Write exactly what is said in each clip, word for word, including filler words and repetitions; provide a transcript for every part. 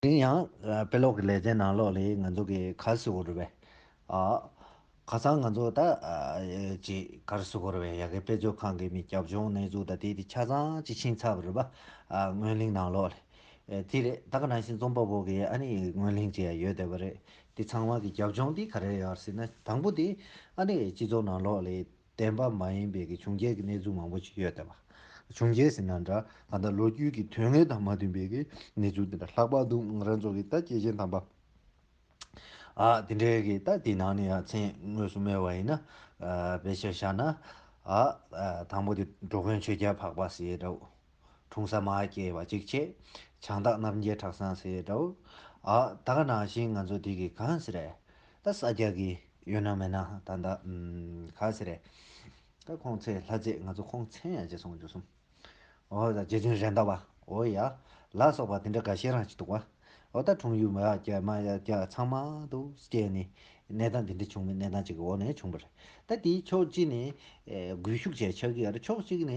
དེ་ཡང་ཨ་དཔེ་ཀློག་གི་ལེ་ཚན་ནང་ལོགས་ལ་ང་ཚོ་གི་ག་རེ་ཟེར་དགོས་རེད་པས། ཨ། ཁ་སང་ང་ཚོ་ད་ཨ་ཅིག་ག་རེ་ཟེར་དགོས་རེད་པས། ཡ་གི་དཔེ་མཛོད་ཁང་གི་མི་རྒྱབ་ལྗོངས་གནས་ཚུལ་དང་དེ་དེ་ཆ་ཚང་ཅིག་ཕྱིན་ཚར་བ་རེད་པ། ཨ་སྔོན་གླེང་ནང་ལོགས་ལ། ཨེ་དེ་རེད། ད་ག་ནང་བཞིན་རྩོམ་པ་པོ་གི་ཨ་ནི་སྔོན་གླེང་ཅིག་ཡང་ཡོད་བསྡད་པ་རེད། དེ་ཚང་མ་གི་རྒྱབ་ལྗོངས་དེ་ག་རེ་ཡོད་ཟེར་ན། དང་པོ་དེ་ཨ་ནི་སྤྱི་ཚོགས་ནང་ལོགས་ལ་བདེན་པ་མ་ཡིན་པའི་གི་བྱུང་རྒྱལ་གྱི་གནས་ཚུལ་མང་པོ་ཅིག་ཡོད་བསྡད་པ། བྱུང་རྒྱལ་ཟེར་ན་འདྲ། གང་ལྟར་ལོ་རྒྱུས་ཀྱི་དོན་དངོས་དང་མ་མཐུན་པའི་གི་གནས་ཚུལ་དེ་འདྲ། ལྷག་པར་དུ་ང་རང་ཚོ་གི་ད་སྐྱེས་ཆེན་དམ་པ། ཨ་དེ་འདྲའི་གི་ད་དེ་ནང་ནས་ཡང་མཚན་དངོས་སུ་སྨོས་པ་ཡིན་ན། ཨ་དཔེ་ཆ་བཞག་ན། ཨ་ཨ་དང་པོ་དེ་འགྲོ་མགོན་ཆོས་རྒྱལ་འཕགས་པ་ཟེར་འདྲ་བོ། འཁྲུངས་ས་མར་སྐྱེས་པ་གཅིག་བྱས། བྱང་སྟག་རྣམ་རྒྱལ་གྲགས་བཟང་ཟེར་འདྲ་བོ། ཨ་ད་ག་ནང་བཞིན་ང་ཚོ་དེ་གི་གང་ཟེར་རེད། ད་ས་སྐྱ་གི་ཡོད་ན་མེད་ན་ད་ད་ཨམ་ག་ཟེར་རེད། ད་ཁོང་ཚེ་ལྷ་རྩེ། ང་ཚོ་ཁོང་མཚན་ཡང་བརྗེད་སོང་བརྗེད་སོང་། འོ་ད་རྗེ་བཙུན་རེད་མདའ་བ། འོ་ཡ། ལ་སོགས་པ་དེ་འདྲ་འགའ་ཤས་རང་ཅིག་འདུག་བ། འོ་ད་འཁྲུངས་ཡུལ་མ་ཡ་རྒྱ་མ་ཡ་རྒྱ་ཚང་མ་དུ་སྐྱེས་ནས་གནས་སྟངས་དེ་འདྲ་བྱུང་བའི་གནས་སྟངས་ཅིག་གི་འོག་ནས་བྱུང་བ་རེད། ད་དེའི་ཕྱོགས་གཅིག་ནས་ཨེ་སྒུལ་ཤུགས་བྱས་ཆགས་ཀྱི་ཡོད་རེད། ཕྱོགས་གཅིག་ནས་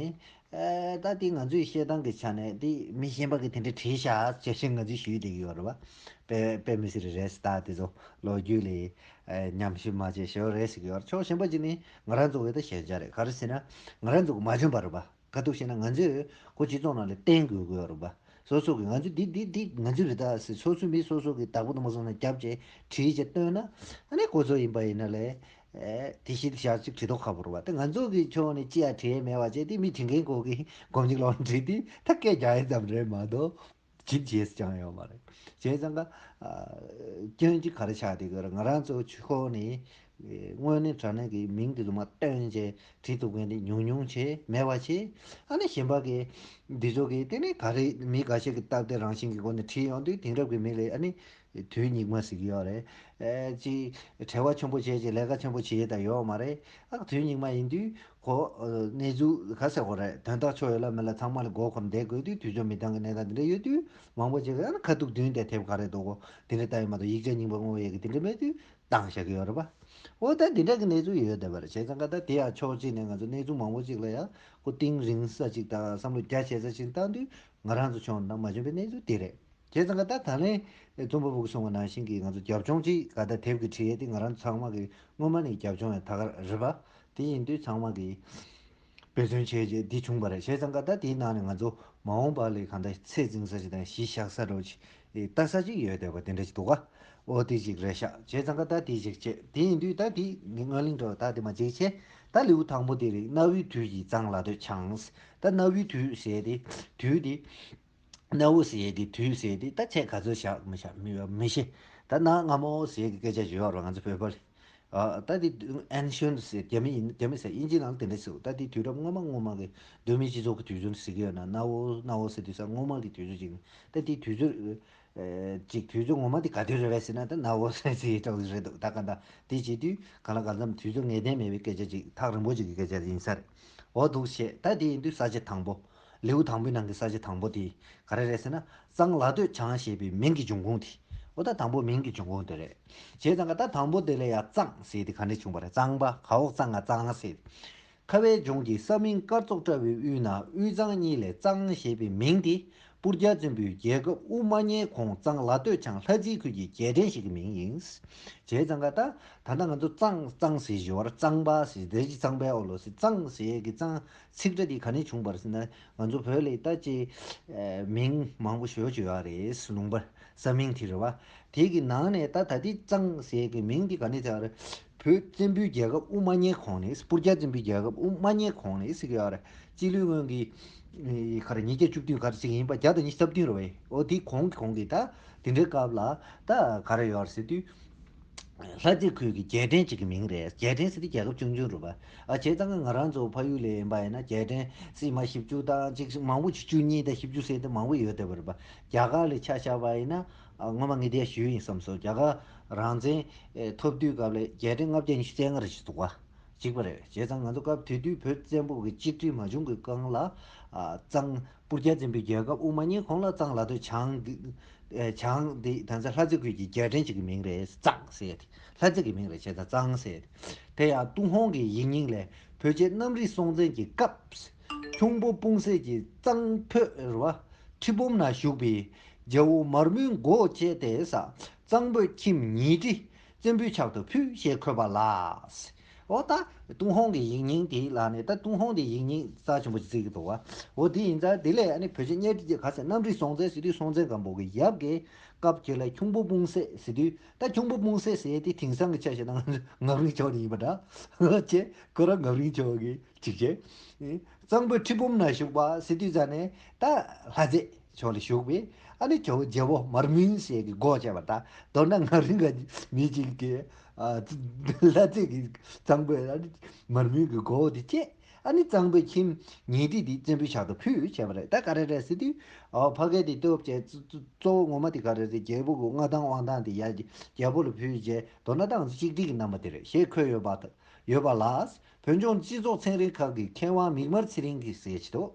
ཨེ་ད་དེ་ང་ཚོའི་བཤད་སྟངས་ཀྱི་ཆ་ནས་དེ་མི་གཞན་པ་གིས་དེ་འདྲ་བྲིས་ཤག་ཅེས་བཤད་ང་ཚོས་ཞུས་བསྡད་ཀྱི་ཡོད་རེད་བ། དཔེ་དཔེ་མི་སྲིད་རེད། ད་དེ་ཚོ་ལོ་རྒྱུས་ལ་ཨེ་ཉམས་ཞིབ་མ་བྱས་ཞོར་རེད་ཟེར་གྱི་ཡོད་རེད། ཕྱོགས་གཞན་པ་གཅིག་ནས་ང་རང་ཚོ་གི་ད་ཞན་ཆ་རེད། ག་རེ་ཟེར་ན་ང་རང་ཚོ་གི་མ་བྱུང་བ་རེད་བ། ག་འདུག་ཟེར་ན་ང་ཚོས་ཁོ་སྤྱི་ཚོགས་ནང་ལ་བསྟན་དགོས་དགོས་རེད་པ། སོ་སོ་གི་ང་ཚོ་འདི་འདི་འདི་ང་ཚོ་རེད་ད་ཟེར། སོ་སོའི་མི་སོ་སོ་གི་བདག་པོ་དང་པོ་སོང་ན་རྒྱབ་བྱས་བྲིས་བྱས་བཏོན་ན། ཨ་ནི་ཁོ་ཚོ་ཡིན་པ་ཡིན་ན་ལས་ཨེ་དེ་ཤི་ཞག་ཅིག་བྲིས་ཐོག་ཁ་པོ་རེད་པ། དེ་ང་ཚོ་གི་ཕྱོགས་ནས་ཅི་ཡང་བྲིས་མེད་པ་བྱས། དེ་མི་བྲིས་མཁན་གོ་གི་སྒོམ་གཅིག་ལོག་བྲིས་དེ་ད་སྐད་རྒྱག་ཡ་ཙམ་རེད་མ་གཏོགས། ཅིག་བྱས་ཀྱང་ཡོད་མ་རེད། བྱས་ཙང་ཀ་ཨ་སྐྱོན་གཅིག་ག་རེ་ཆགས་བསྡད་ཀྱི་ཡོད་རེད། ང་རང་ཚོ་ཆུ་ཁོག་ནས་ཨེ་དངོས་གནས་དྲང་གནས་ཀྱི་མིང་དེ་ཚོ་མར་བཏོན་བྱས་བྲིས་ཐུབ་མཁན་དེ་ཉུང་ཉུང་བྱས་མེད་པ་བྱས། ཨ་ནི་གཞན་པ་གི་འདི་ཚོ་གི་དེ་ནི་ག་རེ་མི་འགའ་ཤས་ཀྱི་སྟབས་བདེ་རང་བཞིན་གྱི་སྒོ་ནས་བྲིས་ཡོང་དུས་དེང་རབས་ཀྱི་མི་ལ་ཨ་ནི་དུས་སྙིགས་མ་ཟེར་གྱི་ཡོད་རེད། ཨེ་ཅིག་བྲེལ་བ་ཆེན་པོ་བྱས་ཀྱི་ལས་ཀ་ཆེན་པོ་བྱེད་ཡས་ད་ཡོད་མ་རེད། ཨ་དུས་སྙིགས་མ་ཡིན་དུས། ཁོ་ཨ་གནས་ཚུལ་ག་ཟེར་དགོས་རེད། དོན་དག་ཆོ་ཡོད་ལ་མེད་ལ་ཚང་མ་ལ་མགོ་འཁོར་བསྡད་དགོས་དུས། དུས་ཚོད་མི་འདང་གི་གནས་སྟངས་དེ་འདྲ་ཡོད་དུས། མང་པོ་ཅིག་གིས་ཨ་ནི་ཁ་ཐུག་བདུན་དེ་དེབ་ག་རེ་འདུག་གོ་དེ་འདྲ་ལྟ་ཡི་མ་གཏོགས་ཡིག་ཆ་རྙིང་པ་བསྔོག་ཡས་ཀྱི་དེ་འདྲ་མེད་དུས་བཏང་བཞག་གི་ཡོད་རེད་པ། འོ་ད་དེ་འདྲ་གི་གནས་ཚུལ་ཡོད་བསྡད་པ་རེད། བྱས་ཙང་ཀ་ད་དེ་ཡང་ཕྱོགས་གཅིག་ནས་ང་ཚོ་གནས་ཚུལ་མང་པོ་ཅིག་ལ་ཡང་ཁོ་གཏིང་རིང་ས་ཅིག་དང་བསམ་བློ་རྒྱ་ཆེ་ས་ཅིག་བཏང་དུས་ང་རང་ཚོ་ཕྱོགས་ནས་མ་བྱུང་བའི་གནས་ཚུལ་དེ་རེད། བྱས་ཙང་ཀ་ད་ད་ལན་རྩོམ་པ་པོ་གིས་གསུངས་པ་ནང་བཞིན་གྱི་ང་ཚོ་རྒྱབ་ལྗོངས་ཅིག་ག་ད་དེབ་ཀྱི་བྲིས་ཡས་དེ་ང་རང་ཚོ་ཚང་མ་གི་སྔོན་མ་ནས་རྒྱབ་ལྗོངས་ཡང་ད་ག་རེད་པ། དེ་ཡིན་དུས་ཚང་མ་གིས་འབད་བརྩོན་བྱས་རྗེས་འདི་བྱུང་བ་རེད། བྱས་ཙང་ཀ་ད་དེའི་ནང་ནས་ང་ཚོ་མ་འོངས་པ་ལ་གང་ལྟར་ཚད་འཛིན་ས་ཞིག་དང་གཞི་བཞག་ས་འདྲ་བོ་ཅིག་ལྟ་ས་ཅིག་ཡོད་བསྡད་པ་དེ་འདྲ་ཅིག་འདུག་ག་འོ་དེ་ཅིག་རེད་ཤག་བྱས་ཙང་ཀ་ད་དེ་ཅིག་བྱས། དེ་ཡིན་དུས་ད་དེ་ངའི་སྔོན་གླེང་འདྲ་བོ་ད་དེ་མ་ཅིག་བྱས། ད་ལེའུ་དང་པོ་དེ་རེད། གནའ་བོའི་དུས་ཀྱི་གཙང་ལ་སྟོད་འཆང་། ད་གནའ་བོའི་དུས་ཟེར་དེ་དུས་དེ། གནའ་བོ་ཟེར་ཡས་ཀྱི་དུས་ཟེར་དེ་ད་ཆེས་ག་ཚོད་བཞག་མི་བཞག་མི་མི་ཤེས། ད་གནའ་སྔ་མོ་ཟེར་ཡས་ཀྱི་སྐད་ཆ་ཞུ་ཡོད་རེད་ང་ཚོ་བོད་པ་ལ། ཨ་ད་དེ་ancient ཟེར། རྒྱ་མི་ཡིན། རྒྱ་མི་ཟེར། དབྱིན་ཇི་ནང་ལ་དེ་འདྲ་ཟེར། ད་དེ་དུས་རབས་སྔོན་མ་སྔོན་མ་གི་གདོད་མའི་སྤྱི་ཚོགས་ཀྱི་དུས་ཚོད་ཟེར་གྱི་ཡོད་ན། གནའ་བོ་གནའ་བོ་ཟེར་དུས་ས་སྔོན་མ་གི་དུས་ཚོད་ཅིག་ད་དེ་དུས་ཚོད་ཨེ་ཅིག་དུས་ཚོད་ངོ་མ་དེ་ག་དུས་རེད་པས་ཟེར་ན། ད་གནའ་བོ་ཟེར་ཟེར་གྲངས་རེད་འདུག་ད་ག་འདྲ་དེ་བྱེད་དུས་གང་ལ་གང་འཚམ་དུས་ཚོད་ངེས་གཏན་མེད་པའི་སྐད་ཆ་ཅིག་ཐག་རིང་པོ་ཅིག་གི་སྐད་ཆ་ཡིན་ས་རེད། འོ་འདུག་བྱས། ད་དེ་ཡིན་དུས་ས་བཅད་དང་པོ། ལེའུ་དང་པོའི་ནང་གི་ས་བཅད་དང་པོ་དེ་ག་རེ་རེད་ཟེར་ན། གཙང་ལ་སྟོད་འཆང་ཞེས་པའི་མིང་གི་འབྱུང་ཁུངས་དེ། འོ་ད་དང་པོ་མིང་གི་འབྱུང་ཁུངས་དེ་རེད། བྱས་ཙང་ཀ་ད་དང་པོ་དེ་ལ་ཡང་གཙང་ཟེར་དེ་ག་ནས་བྱུང་བ་རེད། གཙང་པ་ག་འོག་གཙང་ང་གཙང་ཟེར། ཁ་བའི་ལྗོངས་ཀྱི་ས་མིང་སྐར་ཚོགས་བཀྲ་བའི་དབུས་ན་དབུས་གཙང་གཉིས་ལས་གཙང་ཞེས་པའི་མིང་དེ་སྤུར་རྒྱལ་བཙན་པོའི་རྒྱལ་ཁབ་དབུ་མ་བརྙེས་གོང་གཙང་ལ་སྟོད་འཆང་ལྷ་རྩེའི་ཁུལ་གྱི་རྒྱལ་ཕྲན་ཞིག་གི་མིང་ཡིན། བྱས་ཙང་ཀ་ད་ད་ལྟ་ང་ཚོ་གཙང་གཙང་ཟེར་བཞིན་པ་རེད། གཙང་པ་ཟེར་དེ་ཅི་གཙང་པའི་འོག་ལོ་ཟེར། གཙང་ཟེར་ཡས་ཀྱི་གཙང་ཚིག་སྒྲ་དེ་ག་ནས་བྱུང་བ་རེད་ཟེར་ན། ང་ཚོ་བོད་ལ་ད་ཅི་ཨེ་མིང་མང་པོ་ཞེ་པོ་ཅིག་ཡོད་རེད། ལུང་པ་ས་མིང་དེ་རེད་བ། དེ་གི་ནང་ནས་ད་ད་ལྟའི་གཙང་ཟེར་གྱི་མིང་འདི་ག་ནས་ཆགས་རེད། བོད་བཙན་པོའི་རྒྱལ་ཁབ་དབུ་མ་བརྙེས་གོང་ནས། སྤུར་རྒྱལ་བཙན་པོའི་རྒྱལ་ཁབ་དབུ་མ་བརྙེས་གོང་ནས་ཟེར་གྱི་ཡོད་རེད། སྤྱི་ལོའི་སྔོན་གྱི་ཨེ་ག་རེ་ཉིས་བརྒྱ་བཅུ་བདུན་ག་རེ་ཟེར་གྱི་ཡིན་པ། བརྒྱ་དང་ཉི་ཤུ་རྩ་བདུན་རེད་བས། འོ་དེ་གོང་གི་གོང་གི་ད་དེ་འདྲའི་སྐབས་ལ་ད་ག་རེ་ཡོད་རེད་ཟེར་དུས། ལྷ་རྩེ་ཁུལ་གྱི་རྒྱལ་ཕྲན་གཅིག་གི་མིང་རེད། རྒྱལ་ཕྲན་ཟེར་དུས་རྒྱལ་ཁབ་ཆུང་ཆུང་རེད་པ། ཨ་བྱས་ཙང་ང་རང་ཚོ་ཕ་ཡུལ་ལ་ཡིན་པ་ཡིན་ན་རྒྱལ་ཕྲན་ཟེར་མ་བཞི་བཅུ་དང་གཅིག་མང་པོ་བཅུ་གཉིས་དང་བཞི་བཅུ་ཟེར་དེ་མང་པོ་ཡོད་བསྡད་པ་རེད་པ། རྒྱ་གར་ལ་ཆ་བཞག་པ་ཡིན་ན། ཨ་སྔོན་མ་ངས་དེ་ཡང་ཞུས་ཡིན་བསམ་སོང་། རྒྱ་གར་རང་བཙན་ཨེ་ཐོབ་དུས་སྐབས་ལ་རྒྱལ་ཕྲན་ལྔ་བརྒྱ་ཉི་ཤུ་རྩ་ལྔ་རེ་ཞིག་འདུག་པ། གཅིག་པ་རེད། བྱས་ཙང་ང་ཚོ་སྐབས་དེ་དུས་བོད་བཙན་པོ་གི་གཅིག་སྒྲིལ་མ་བྱུང་གི་སྒང་ལ། ཨ་གཙང་སྤུར་རྒྱལ་བཙན་པོའི་རྒྱལ་ཁབ་དབུ་མ་བརྙེས་གོང་ལ་གཙང་ལ་སྟོད་འཆང་གི་ཨེ་འཆང་འདི་ད་ལྟ་ལྷ་རྩེ་ཁུལ་གྱི་རྒྱལ་ཕྲན་གཅིག་གི་མིང་རེད། གཙང་ཟེར་ཡས་དེ་ལྷ་རྩེ་གི་མིང་རེད། བྱས་ཙང་གཙང་ཟེར་ཡས་དེ། དེ་ཡང་ཏུན་ཧོང་གི་ཡིག་རྙིང་ལས། བོད་རྗེ་གནམ་རི་སྲོང་བཙན་གྱི་སྐབས་ཁྱུང་པོ་སྤུངས་སད་ཀྱི་གཙང་ཕུད་རུ་བ་ཁྲི་སྦོམ་ན་བཞུགས་པའི་ རྒྱལ་པོ་མར་མེའི་མགོ་བཅད་དེ་ས། གཙང་པོའི་ཁྱིམ་ཉལ་ཁྲི་བཙན་པོའི་ཕྱག་ཏུ་ཕུལ་ཞེས་འཁོད་པ་ལ། འོ་ད་ཏུན་ཧོང་གི་ཡིག་རྙིང་དེ་ལ་ནི་ད་ཏུན་ཧོང་དེ་ཡིག་རྙིང་རྩ་ཆེན་པོ་ཅིག་བརྩི་གི་འདུག་བ། འོ་དེ་ཡིན་ཙང་དེ་ལས་ཨ་ནི་བོད་ཆེན་གཉའ་ཁྲི་རྗེ་ག་ཟེར་གནམ་རི་སྲོང་བཙན་ཟེར་དུས་སྲོང་བཙན་སྒམ་པོ་གི་ཡབ་ཀྱི་སྐབས་ཀྱི་ལ་ཁྱུང་པོ་སྤུངས་སད་ཟེར་དུས། ད་ཁྱུང་པོ་སྤུངས་སད་ཟེར་དེ་དེང་སང་གི་ཆ་བཞག་ན་ངག་རིང་ཕྱོགས་ནས་ཡིན་པ་འདྲ། ཅེས་ཁོ་རང་ངག་རིང་ཕྱོགས་ཀྱི་ཅིག་བྱས། གཙང་པོའི་ཁྲི་སྦོམ་ན་བཞུགས་པ་ཟེར་དུས་ཙ་ནས་ད་ལྷ་རྫས་ཕྱོགས་ལ་བཞུགས་པས། ཨ་ནི་ཇོ་བོ་རྒྱལ་པོ་མར་མེ་ཟེར་གྱི་མགོ་བཅད་པ་དང་མདོར་ན་ངག་རིང་ག་མི་གཅིག་གིས་ལྷ་རྫས་ཀྱི་གཙང་པོའི་ཨ་ནི་མར་མེ་གི་མགོ་དེ་བཅད། ཨ་ནི་གཙང་པོའི་ཁྱིམ་ཉལ་ཁྲི་དེ་བཙན་པོའི་ཕྱག་ཏུ་ཕུལ་བྱས་པ་རེད། ད་ག་རེ་རེད་ཟེར་དུས། ཨོ་ཕ་གི་དེ་སྟོབས་བཅས་གཙོ་བོ་ངོ་མ་དེ་ག་རེ་རེད། རྒྱལ་པོ་གི་མངའ་ཐང་དབང་ཐང་དེ་ཡ་རྒྱལ་པོ་ལ་ཕུལ་རྗེས་མདོར་ན་ད་ང་ཚོ་གཅིག་སྒྲིལ་གྱི་རྣམ་པ་དེ་རེད་ཞེས་འཁོད་ཡོད་པ་ཡོད་པ་ལ། བོད་ལྗོངས་སྤྱི་ཚོགས་ཚན་རིག་ཁང་གི་མཁས་དབང་མིག་དམར་ཚེ་རིང་གིས་གསལ་བྱེད་དུ།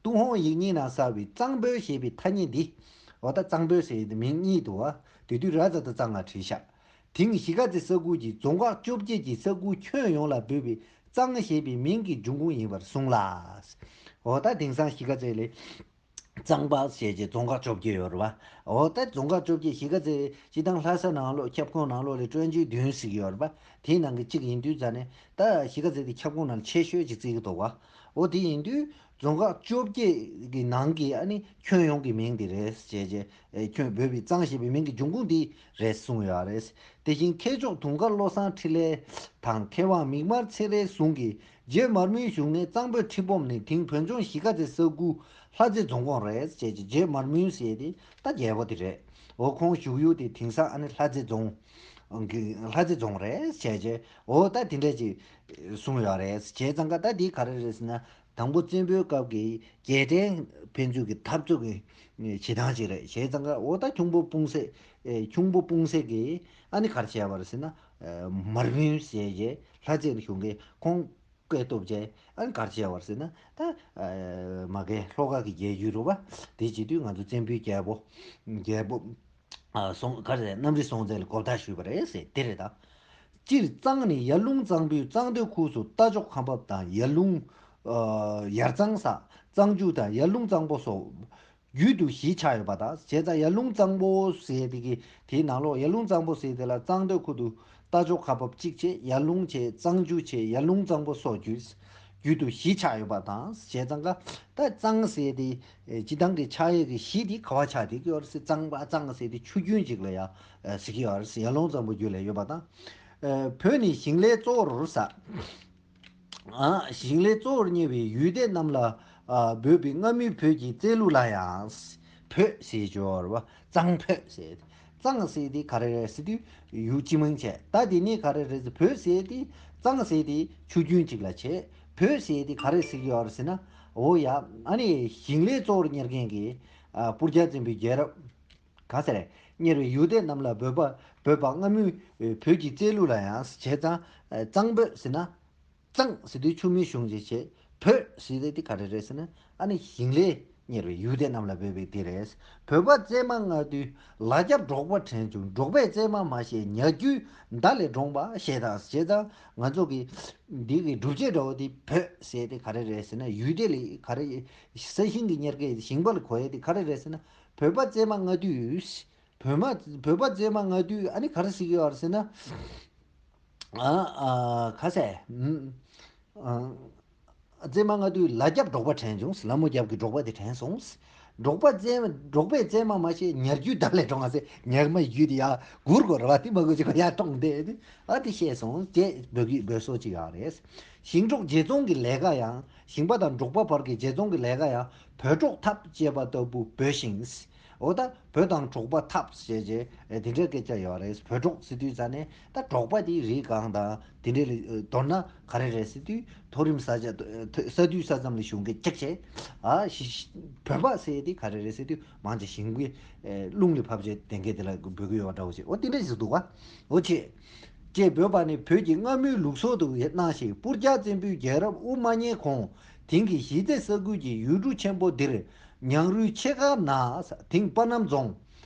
ཏུན་ཧོང་ཡིག་རྙིང་ནང་གསལ་བའི་གཙང་པོའི་ཞེས་པའི་ཐ་སྙད་འདི། འོ་ད་གཙང་པོའི་ཟེར་ཡས་དེ་མིང་གཉིས་འདུག་བ། དེ་དུས་ར་ཙ་ད་གཙང་ང་བྲིས་ཤག་དེང་གཞིས་ཀ་རྩེ་ས་ཁུལ་གྱི་རྫོང་ཁག་བཅོ་བརྒྱད་ཀྱི་ས་ཁུལ་ཁྱོན་ཡོངས་ལ་འབོད་པའི་གཙང་ཞེས་པའི་མིང་གི་འབྱུང་ཁུངས་ཡིན་པར་གསུངས་ལ། འོ་ད་དེང་སང་གཞིས་ཀ་རྩེ་ལས། གཙང་པ་ཞེས་བྱས་རྫོང་ཁག་བཅོ་བརྒྱད་ཡོད་རེད་བ། འོ་ད་རྫོང་ཁག་བཅོ་བརྒྱད་གཞིས་ཀ་རྩེ་སྤྱི་བཏང་ལྷ་ས་ནང་ལོགས་ཁྱབ་ཁོངས་ནང་ལོགས་ལ་ཀྲོན་ཅི་བདུན་ཟེར་གྱི་ཡོད་རེད་བ། དེའི་ནང་གི་གཅིག་ཡིན་དུས་ཙ་ནས་ད་གཞིས་ཀ་རྩེ་དེ་ཁྱབ་ཁོངས་ནང་ཆེ་ཤོས་ཅིག་བརྩི་གི་འདུག་བ། འོ་དེ་ཡིན་དུས་རྫོང་ཁག་བཅོ་བརྒྱད་ཀྱི་ནང་གི་ཨ་ནི་ཁྱོན་ཡོངས་ཀྱི་མིང་དེ་རེད་ཅེས་བྱས་ཁྱོན་བོད་པའི་གཙང་ཞེས་པའི་མིང་གི་འབྱུང་ཁུངས་འདི་རེད་གསུངས་ཡོད་རེད། དེ་བཞིན་མཁས་མཆོག་དུང་དཀར་བློ་བཟང་འཕྲིན་ལས་དང་མཁས་དབང་མིག་དམར་ཚེ་རིང་ཟུང་གིས་རྗེ་མར་མེའི་བཞུགས་གནས་གཙང་པོའི་ཁྲི་སྦོམ་ནི་དེང་བོད་ལྗོངས་གཞིས་ཀ་རྩེ་ས་ཁུལ་ལྷ་རྩེ་རྫོང་ཁོངས་རེད་ཅེས་ཀྱི་རྗེ་མར་མེའི་ཟེར་དེ་ད་རྒྱལ་པོ་དེ་རེད། འོ་ཁོང་བཞུགས་ཡུལ་དེ་དེང་སང་ཨ་ནི་ལྷ་རྩེ་རྫོང་གི་ལྷ་རྩེ་རྫོང་རེད་ཅེས་བྱས་འོ་ད་དེ་འདྲས་ཅིག་གསུངས་ཡོད་རེད། བྱས་ཙང་ཀ་ད་འདི་ག་རེ་རེད་ཟེར་ན། དང་པོ་བཙན་པོའི་སྐབས་ཀྱི་རྒྱལ་ཕྲན་ཕན་ཚུན་གྱི་འཐབ་རྩོད་ཀྱི་བྱེད་སྟངས་ཅིག་རེད། བྱས་ཙང་ཀ་འོ་ད་ཁྱུང་པོ་སྤུངས་སད་ཨེ་ཁྱུང་པོ་སྤུངས་སད་ཀྱིས་ཨ་ནི་ག་རེ་བྱས་པ་རེད་ཟེར་ན། ཨེ་མར་མེ་ཟེར་བྱས་ལྷ་རྩེ་ནས་བྱུང་མཁན་ཁོང་སྐད་སྟོབས་བྱས་ཨ་ནི་ག་རེ་བྱས་པ་རེད་ཟེར་ན་ད་ཨེ་མ་གི་ལྷོ་ཁ་གི་རྒྱལ་རྒྱུད་རེད་བ། དེ་བྱེད་དུས་ང་ཚོ་བཙན་པོའི་རྒྱལ་པོ་རྒྱལ་པོ། ཨ་སོང་ག་རེ་གནམ་རི་སྲོང་བཙན་ལ་གོ་བརྡ་ཞུས་པ་རེད་ཟེར་དེ་རེད་ད། སྤྱིར་གཙང་ནི་ཡར་ཀླུང་གཙང་པོའི་གཙང་སྟོད་ཁུལ་སུ་རྟ་མཆོག་ཁ་འབབ་དང་ཡར་ཀླུང་། ཨ་ཡར་གཙང་ས། གཙང་ཆུ་དང་ཡར་ཀླུང་གཙང་པོ་སོགས་རྒྱུད་དུ་བཞི་ཆགས་ཡོད་པ་དང་བྱས་ཙང་ཡར་ཀླུང་གཙང་པོ་ཟེར་དེ་གི་དེའི་ནང་ལོགས་ཡར་ཀླུང་གཙང་པོ་ཟེར་དེ་ལ་གཙང་སྟོད་ཁུལ་དུ་རྟ་མཆོག་ཁ་འབབ་གཅིག་བྱས་ཡར་ཀླུང་བྱས་གཙང་ཆུ་བྱས་ཡར་ཀླུང་གཙང་པོ་སོགས་རྒྱུད། རྒྱུད་དུ་བཞི་ཆགས་ཡོད་པ་དང་བྱས་ཙང་ཀ་ད་གཙང་ཟེར་དེ་སྤྱི་བཏང་གི་ཆགས་ཡས་ཀྱི་གཞི་དེ་ག་བ་ཆགས་བསྡད་ཀྱི་ཡོད་རེད་ཟེར་གཙང་པ་གཙང་ཟེར་དེ་ཆུ་རྒྱུན་ཅིག་ལ་ཡ་ཟེར་གྱི་ཡོད་རེད་ཟེར་ཡར་ཀླུང་གཙང་པོ་རྒྱུད་ལ་ཡོད་པ་དང་། བོད་ནི་ཞིང་ལས་གཙོ་བོར་ཟ། ཞིང་ལས་གཙོ་བོར་གཉེར་བའི་ཡུལ་སྡེ་རྣམས་ལ་འབོད་པའི་སྔ་མོའི་བོད་ཀྱི་རྩལ་ལུགས་ལ་ཡང་། བོད་ཟེར་གྱི་ཡོད་རེད་བ། གཙང་བོད་ཟེར། གཙང་ཟེར་དེ་ག་རེ་རེད་ཟེར་དུས་ཡུལ་སྤྱི་མིང་བྱས། ད་དེ་ནས་ག་རེ་རེད་ཟེར་བོད་ཟེར་དེ་གཙང་ཟེར་དེ་ཆུ་རྒྱུན་གཅིག་ལ་བྱས། བོད་ཟེར་དེ་ག་རེ་ཟེར་གྱི་ཡོད་རེད་ཟེར་ན། འོ་ཡ་ཨ་ནི་ཞིང་ལས་གཙོ་བོར་གཉེར་མཁན་གྱི་སྤུར་རྒྱལ་བཙན་པོའི་རྒྱལ་རབས་ག་ཟེར་རེད་གཉེར་བའི་ཡུལ་སྡེ་རྣམས་ལ་འབོད་པ་འབོད་པ་སྔ་མོའི་བོད་ཀྱི་རྩལ་ལུགས་ལ་ཡང་བྱས་ཙང་གཙང་བོད་ཟེར་ན། གཙང་ཟེར་དུས་ཆུ་མིག་གཞུང་ཅིག་བྱས། བོད་ཟེར་དུས་དེ་ག་རེ་རེད་ཟེར་ན་ཨ་ནི་ཞིང་ལས་གཉེར་བའི་ཡུལ་སྡེ་རྣམས་ལ་འབོད་པའི་དེ་རེད། བོད་པ་བཙས་མ་ལྔ་བདོའི་ལ་རྒྱབ་འབྲོག་པ་དྲན་བྱུང་། འབྲོག་པས་བཙས་མ་མ་བཤད་ཉ་རྒྱུད་མདའ་ལས་འདྲོངས་པ་ཞེས་དང་བྱས་ཙང་ང་ཚོ་གི་འདི་གི་སྒྲུབ་བྱེད་འདྲ་བོ་དེ་བོད་ཟེར་དེ་ག་རེ་རེད་ཟེར་ན་ཡུལ་སྡེ་ལ་ག་རེ་ས་ཞིང་གི་གཉེར་སྐལ་ཞིང་པ་ལ་གོ་ཡས་དེ་ག་རེ་རེད་ཟེར་ན་བོད་པ་བཙས་མ་ལྔ་བདོའི། བོད་མ་བོད་པ་བཙས་མ་ལྔ་བདོའི་ཨ་ནི་ག་རེ་ཟེར་གྱི་ཡོད་རེད་ཟེར་ན། ཨ་ཨ་ཁ་ཟས། ཨ་བཙས་མ་ལྔ་བདོའི་ལ་རྒྱབ་འབྲོག་པ་དྲན་བྱུང་། ལ་མོ་རྒྱབ་ཀྱི་འབྲོག་པ་དེ་དྲན་སོང་། འབྲོག་པ་བཙས་འབྲོག་པས་བཙས་མ་མ་བཤད་ཉ་རྒྱུད་མདའ་ལས་འདྲོངས་ཟེར་ཉ་མ་རྒྱུད་དེ་ཡ་སྒུར་དགོས་རེད་བ། དེ་མ་དགོས་ཅིག་ཡ་གྲོངས་བསྡད་དེ་ཨ་དེ་བཤད་སོང་ཅེས་འབོད་ཀྱི་འབོད་སོ་ཅིག་ཡོད་རེད། ཞིང་འབྲོག་རྗེ་ཙོང་གི་ལས་ཀ་ཡང་ཞིང་པ་དང་འབྲོག་པ་བར་གྱི་རྗེ་ཙོང་གི་ལས་ཀ་ཡང་བོད་འབྲོག་འཐབ་ཅེས་པ་ལྟ་བུ་འབོད་ཞིང་། འོ་ད་བོད་དང་འབྲོག་པ་འཐབ་ཞེས་བྱས་དེ་འདྲའི་སྐད་ཆ་ཡོད་རེད། བོད་འབྲོག་ཟེར་དུས་ཙ་ནས་ད་འབྲོག་པ་དེ་རི་སྒང་དང་དེ་འདྲའི་ལ་མདོར་ན་ག་རེ་རེད་ཟེར་དུས་མཐོ་རིམ་ས་ཆ་ས་དུས་ས་མཚམས་ལ་བཞུགས་མཁན་ཅིག་བྱས། ཨ་ཞི་བོད་པ་ཟེར་དེ་ག་རེ་རེད་ཟེར་དུས་མང་ཆེ་ཞིང་པའི་རླུང་ལ་ཕབ་བྱས་དེ་འགའི་དེ་ལ་འབོད་ཀྱི་ཡོད་པ་འདྲ་བོ་ཞིག་འོ་དེ་འདྲ་ཞིག་འདུག་བ། འོ་ཆེ། ཅེས་འབོད་པ་ནི་བོད་ཀྱི་སྔ་མོའི་ལུགས་སྲོལ་དུ་སྣང་ཞིང་སྤུར་རྒྱལ་བཙན་པོའི་རྒྱལ་རབས་དབུ་མ་བརྙེས་གོང་དེང་གི་གཞིས་རྩེ་ས་ཁུལ་གྱི་ཡུལ་གྲུ་ཆེན་པོ་འདིར་ཉང་རུའི་ཕྱེད་ཀ་ན་དེང་སྤ་སྣམ་རྫོང་།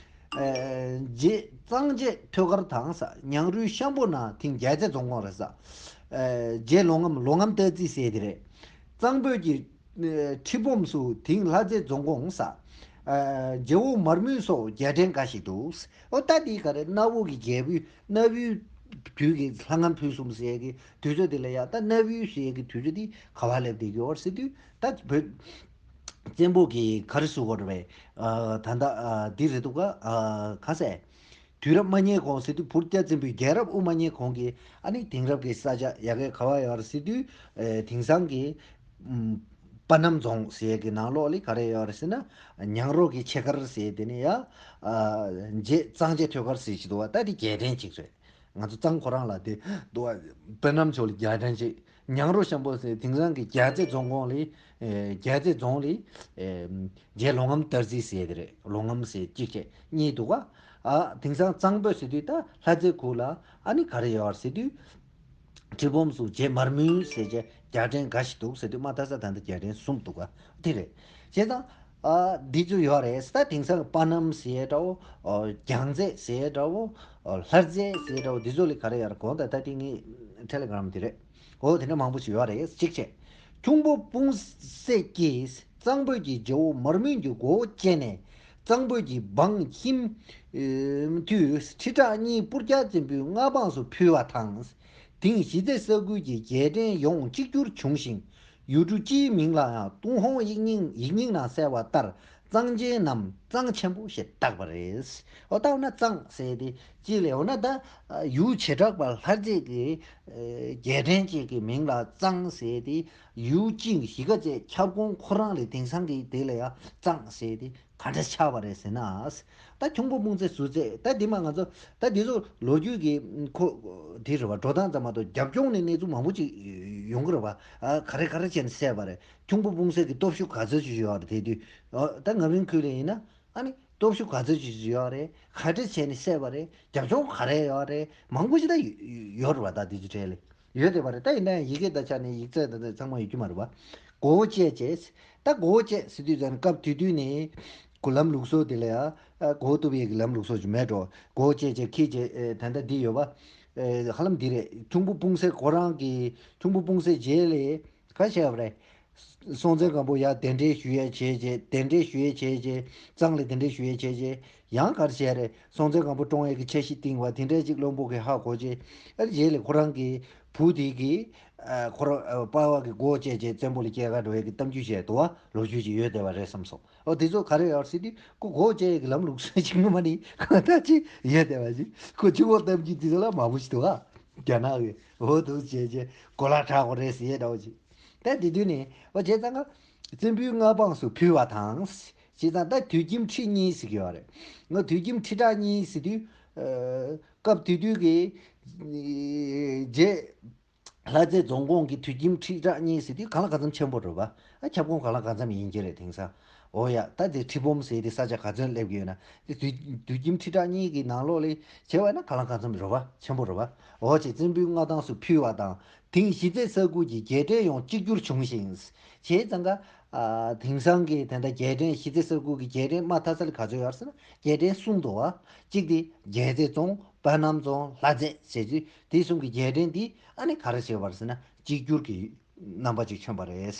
རྗེ་གཙང་བྱེད་ཐོད་དཀར་དང་ཉང་རུའི་ཤམ་པོ་ན་དེང་རྒྱལ་རྩེ་རྫོང་ཁོངས་རེད་ས། རྗེ་ལོ་ངམ་ལོ་ངམ་སྟག་རྩེ་ཟེར་དེ་རེད། གཙང་བོད་ཀྱི་ཁྲི་སྦོམ་སུ་དེང་ལྷ་རྩེ་རྫོང་ཁོངས་ས། རྗེ་བོ་མར་མེ་སོགས་རྒྱལ་ཕྲན་འགའ་ཞིག་འདུག། ཨོ་ད་འདི་ག་རེ། གནའ་བོ་གི་རྒྱལ་པོའི་གནའ་བོའི་དུས་ཀྱི་ལྷ་ངམ་ཕུན་སུམ་ཟེར་གྱི་དུས་ཚོད་དེ་ལ་ཡ། ད་གནའ་བོའི་ཟེར་གྱི་དུས་ཚོད་འདི་ག་བ་སླེབས་བསྡད་ཀྱི་ཡོད་ཟེར་དུས། ད་བོད་བཙན་པོ་གི་ག་རེ་ཟེར་དགོས་རེད་པས། ད་ལྟ་འདི་རེད་འདུག་ག་ག་ཟེ། དུས་རབས་མ་ཉེ་གོང་ཟེར་དུས། བུ་རྒྱ་བཙན་པོའི་རྒྱལ་རབས་དབུ་མ་ཉེ་གོང་གི་ཨ་ནི་དེང་རབས་ཀྱི་ས་ཆ་ཡ་གའི་ག་བ་ཡོད་རེད་ཟེར་དུས། དེང་སང་གི་པ་སྣམ་རྫོང་ཟེར་གྱི་ནང་ལོགས་ལ་ག་རེ་ཡོད་རེད་ཟེར་ན། ཉང་རོ་གི་ཕྱེད་ཀར་ཟེར་དེ་ནི་ཡ། རྗེ་གཙང་རྗེ་ཐོད་དཀར་ཟེར་གྱི་འདུག་བ། ད་དེ་རྒྱལ་ཕྲན་ཅིག་རེད། ང་ཚོ་གཙང་ཁོ་རང་ལ་དེ་འདུག་བ། པ་སྣམ་ཕྱོགས་ལ་རྒྱལ་ཕྲན་ཅིག། ཉང་རོ་ཤམ་པོ་ཟེར་དེང་སང་གི་རྒྱལ་རྩེ་རྫོང་ཁོངས་ལ། རྒྱལ་རྩེ་རྫོང་ལ། རྗེ་ལོ་ངམ་སྟག་རྩེ་ཟེར་དེ་རེད། ལོ་ངམ་ཟེར་གཅིག་བྱས་གཉིས་འདུག་བ། དེང་སང་གཙང་པོ་ཟེར་དུས་ད་ལྷ་རྩེ་ཁུལ་ལ་ཨ་ནི་ག་རེ་ཡོད་ཟེར་དུས། ཁྲི་སྦོམ་སུ་རྗེ་མར་མེ་ཟེར་བྱས་རྒྱལ་ཕྲན་འགའ་ཞིག་འདུག་ཟེར་དུས། མ་མཐའ་ས་ད་ལྟ་རྒྱལ་ཕྲན་གསུམ་འདུག་ག་དེ་རེད། བྱས་ཙང་། འདི་ཚོ་ཡོད་རེད། ད་དེང་སང་པ་སྣམ་ཟེར་འདྲ་བོ། རྒྱལ་རྩེ་ཟེར་འདྲ་བོ། ལྷ་རྩེ་ཟེར་འདྲ་བོ། འདི་ཚོ་ལ་ག་རེ་ཡོད་རེད། གོང་ད་ལྟ་དེ་ངའི་ཊེ་ལེ་གྷི་རམ་དེ་རེད། འོ་དེ་འདྲ་མང་པོ་ཞིག་ཡོད་རེད། གཅིག་བྱས། ཁྱུང་པོ་སྤུང་སད་ཀྱིས་གཙང་པོད་ཀྱི་རྗེ་བོ་མར་མེ་གྱི་མགོ་བོ་བཅད་ནས། གཙང་པོད་ཀྱི་འབངས་ཁྱིམ་དུས་ཁྲི་ཕྲག་གཉིས་སྤུར་རྒྱལ་བཙན་པོའི་མངའ་འབངས་སུ་ཕུལ་བ་དང་། དེང་གཞིས་རྩེ་ས་ཁུལ་གྱི་རྒྱལ་ཕྲན་ཡོངས་གཅིག་གྱུར་བྱུང་ཞིང་། ཡུལ་གྲུ་སྤྱིའི་མིང་ལ་ཡང་ཏུན་ཧོང་ཡིག་རྙིང་ཡིག་རྙིང་ནང་གསལ་བ་ལྟར། གཙང་ཆེན་ནམ་གཙང་ཆེན་པོ་ཞེས་བཏགས་པ་རེད། འོ་ད་འོ་ན་གཙང་ཟེར་དེ་ཅི་ལས། འོ་ན་ད་ཡུལ་བྱེ་བྲག་པ་ལྷ་རྩེ་གི་རྒྱལ་ཕྲན་ཅིག་གི་མིང་ལ་གཙང་ཟེར་དེ། ཡུལ་གཅིག་གཞིས་ཀ་རྩེ་ཁྱབ་ཁོངས་ཁོ་རང་ལས་དེང་སང་གི་དེ་ལ་ཡང་གཙང་ཟེར་དེ་ག་འདྲ་ཆགས་པ་རེད་ཟེར་ན། ད་ཁྱུང་པོ་སྤུང་སད་ཟུར་རྩེ། ད་འདི་མ་ང་ཚོ་ད་འདི་ཚོ་ལོ་རྒྱུས་ཀྱི་ཁོ་དེ་རེད་བ། འགྲོ་སྟངས་ཙམ་མ་གཏོགས་རྒྱབ་ལྗོངས་ནས་གནས་ཚུལ་མང་པོ་ཅིག་ཡོང་གི་རེད་བ། ཨ་ག་རེ་ག་རེ་བྱས་ནས་བསད་པ་རེད། ཁྱུང་པོ་སྤུང་སད་ཀྱི་སྟོབས་ཤུགས་ག་ཚོད་ཅིག་ཡོད་རེད་དེ་དུས། ཨ་ད་ངམ་རིང་ཁུལ་ལ་ཡིན་ན་ཨ་ནི་སྟོབས་ཤུགས་ག་ཚོད་ཅིག་ཡོད་རེད། ག་འདྲ་བྱས་ནས་བསད་པ་རེད། རྒྱབ་ལྗོངས་ག་རེ་ཡོད་རེད། མང་པོ་ཞིག་ད་ཡོད་རེད་བ། ད་དེ་ཚོ་གྲས་ལ་ཡོད་བསྡད་པ་རེད། ད་ཡིན་ན་ཡང་ཡི་གེ་དང་ཆ་ནས་ཡིག་ཚད་དང་ཚང་མ་ཡོད་ཀྱི་མ་རེད་བ། མགོ་བོ་བཅད་བྱས། ད་མགོ་བོ་བཅད་ཟེར་དུས་ཙང་སྐབས་དེ་དུས་ནས་ཁོ་ལམ་ལུགས་སྲོལ་དེ་ལ་ཡང་མགོ་བོ་གཏུབ་ཡས་ཀྱི་ལམ་ལུགས་སྲོལ་ཅིག་མེད་འགྲོ། མགོ་བོ་བཅད་བྱས་ཁྱི་བྱས་ད་ལྟ་འདི་ཡོད་པ། ཧ་ལམ་འདི་རེད། ཁྱུང་པོ་སྤུང་སད་ཁོ་རང་གི་ཁྱུང་པོ་སྤུང་སད་རྗེས་ལ་ག་བྱས་པ་རེད། སྲོང་བཙན་སྒམ་པོ་ཡར་གདན་འདྲེན་ཞུ་ཡས་བྱས་རྗེས། གདན་འདྲེན་ཞུ་ཡས་བྱས་རྗེས། གཙང་ལ་གདན་འདྲེན་ཞུ་ཡས་བྱས་རྗེས། ཡང་ག་རེ་བྱས་རེད། སྲོང་བཙན་སྒམ་པོ་བཀྲོངས་ཡས་ཀྱི་འཆར་གཞི་བཏིང་བ་དེ་འདྲས་ཅིག་བློན་པོ་གིས་ཧ་གོ་རྗེས། ཨ་རྗེས་ལ་ཁོ་རང་གི་བུ་དེ་གིས་ཁོ་རང་པ་ཕ་གི་མགོ་བཅད་རྗེས་བཙན་པོ་ལ་སྐྱེལ་ག་འགྲོ་ཡས་ཀྱི་གཏམ་རྒྱུད་བཤད་འདུག་བ། ལོ་རྒྱུས་ཅིག་ཡོད་བསྡད་པ་རེད་བསམ་སོང་། ཨོ་དེ་ཚོ་ག་རེ་ཡོད་ཟེར་དུས་ཁོ་མགོ་བཅད་ཡས་ཀྱི་ལམ་ལུགས་སྲོལ་ཅིག་ངོ་མ་ནི་གང་ལྟར་ཅིག་ཡོད་བསྡད་པ་ཅིག། ཁོ་ཆུ་འོག་གཏམ་རྒྱུད་དེ་ཚོ་ལ་མང་པོ་ཞིག་འདུག་བ། རྒྱ་ནག་གི་འོ་འདུག་བྱས་རྗེས་གོ་ལ་དྲག་པོ་རེད་ཟེར་ཡས་འདྲ་བོ་ཅིག། ད་དེ་དུས་ནས་འོ་བྱས་ཙང་ཀ་བཙན་པོའི་མངའ་འབངས་སུ་ཕུལ་བ་དང་། བྱས་ཙང་ད་དུད་ཁྱིམ་ཁྲི་གཉིས་ཟེར་གྱི་ཡོད་རེད། ང་དུད་ཁྱིམ་ཁྲི་ཕྲག་གཉིས་ཟེར་དུས། ཨ་སྐབས་དེ་དུས་ཀྱི་རྗེ་ལྷ་རྩེ་རྫོང་ཁོངས་ཀྱི་དུད་ཁྱིམ་ཁྲི་ཕྲག་གཉིས་ཟེར་དུས་གང་ལ་གང་འཚམ་ཆེན་པོ་རེད་བ། ཨ་ཁྱབ་ཁོངས་གང་ལ་གང་འཚམ་ཡིན་གྱི་རེད་དེང་སང་། འོ་ཡ། ད་དེ་ཁྲི་སྦོམ་ཟེར་དེ་ས་ཆ་ག་ཚོད་སླེབས་ཀྱི་ཡོད་ན། དེ་དུད་དུད་ཁྱིམ་ཁྲི་ཕྲག་གཉིས་ཀྱི་ནང་ལོགས་ལ་བྱས་པ་ན་གང་ལ་གང་འཚམ་རེད་བ། ཆེན་པོ་རེད་བ། འོ་ཅེས་བཙན་པོའི་མངའ་ཐང་སུ་ཕུལ་བ་དང་། དེང་གཞིས་རྩེ་ས་ཁུལ་གྱི་རྒྱལ་ཕྲན་ཡང་གཅིག་གྱུར་བྱུང་ཞིང་། བྱས་ཙང་ཀ་ཨ་དེང་སང་གི་དེ་འདྲ་རྒྱལ་ཕྲན་གཞིས་རྩེ་ས་ཁུལ་གྱི་རྒྱལ་ཕྲན་མ་མཐའ་ས་ལ་ག་ཚོད་ཡོད་ཟེར་ན་རྒྱལ་ཕྲན་གསུམ་འདུག་བ། གཅིག་དེ་རྒྱལ་རྩེ་རྫོང་། པ་སྣམ་རྫོང་། ལྷ་རྩེ་ཟེར་དུས་དེ་གསུམ་གྱི་རྒྱལ་ཕྲན་དེ་ཨ་ནི་ག་རེ་བྱས་པ་རེད་ཟེར་ན་གཅིག་གྱུར་གྱི་རྣམ་པ་ཅིག་བྱོན་པ་རེད།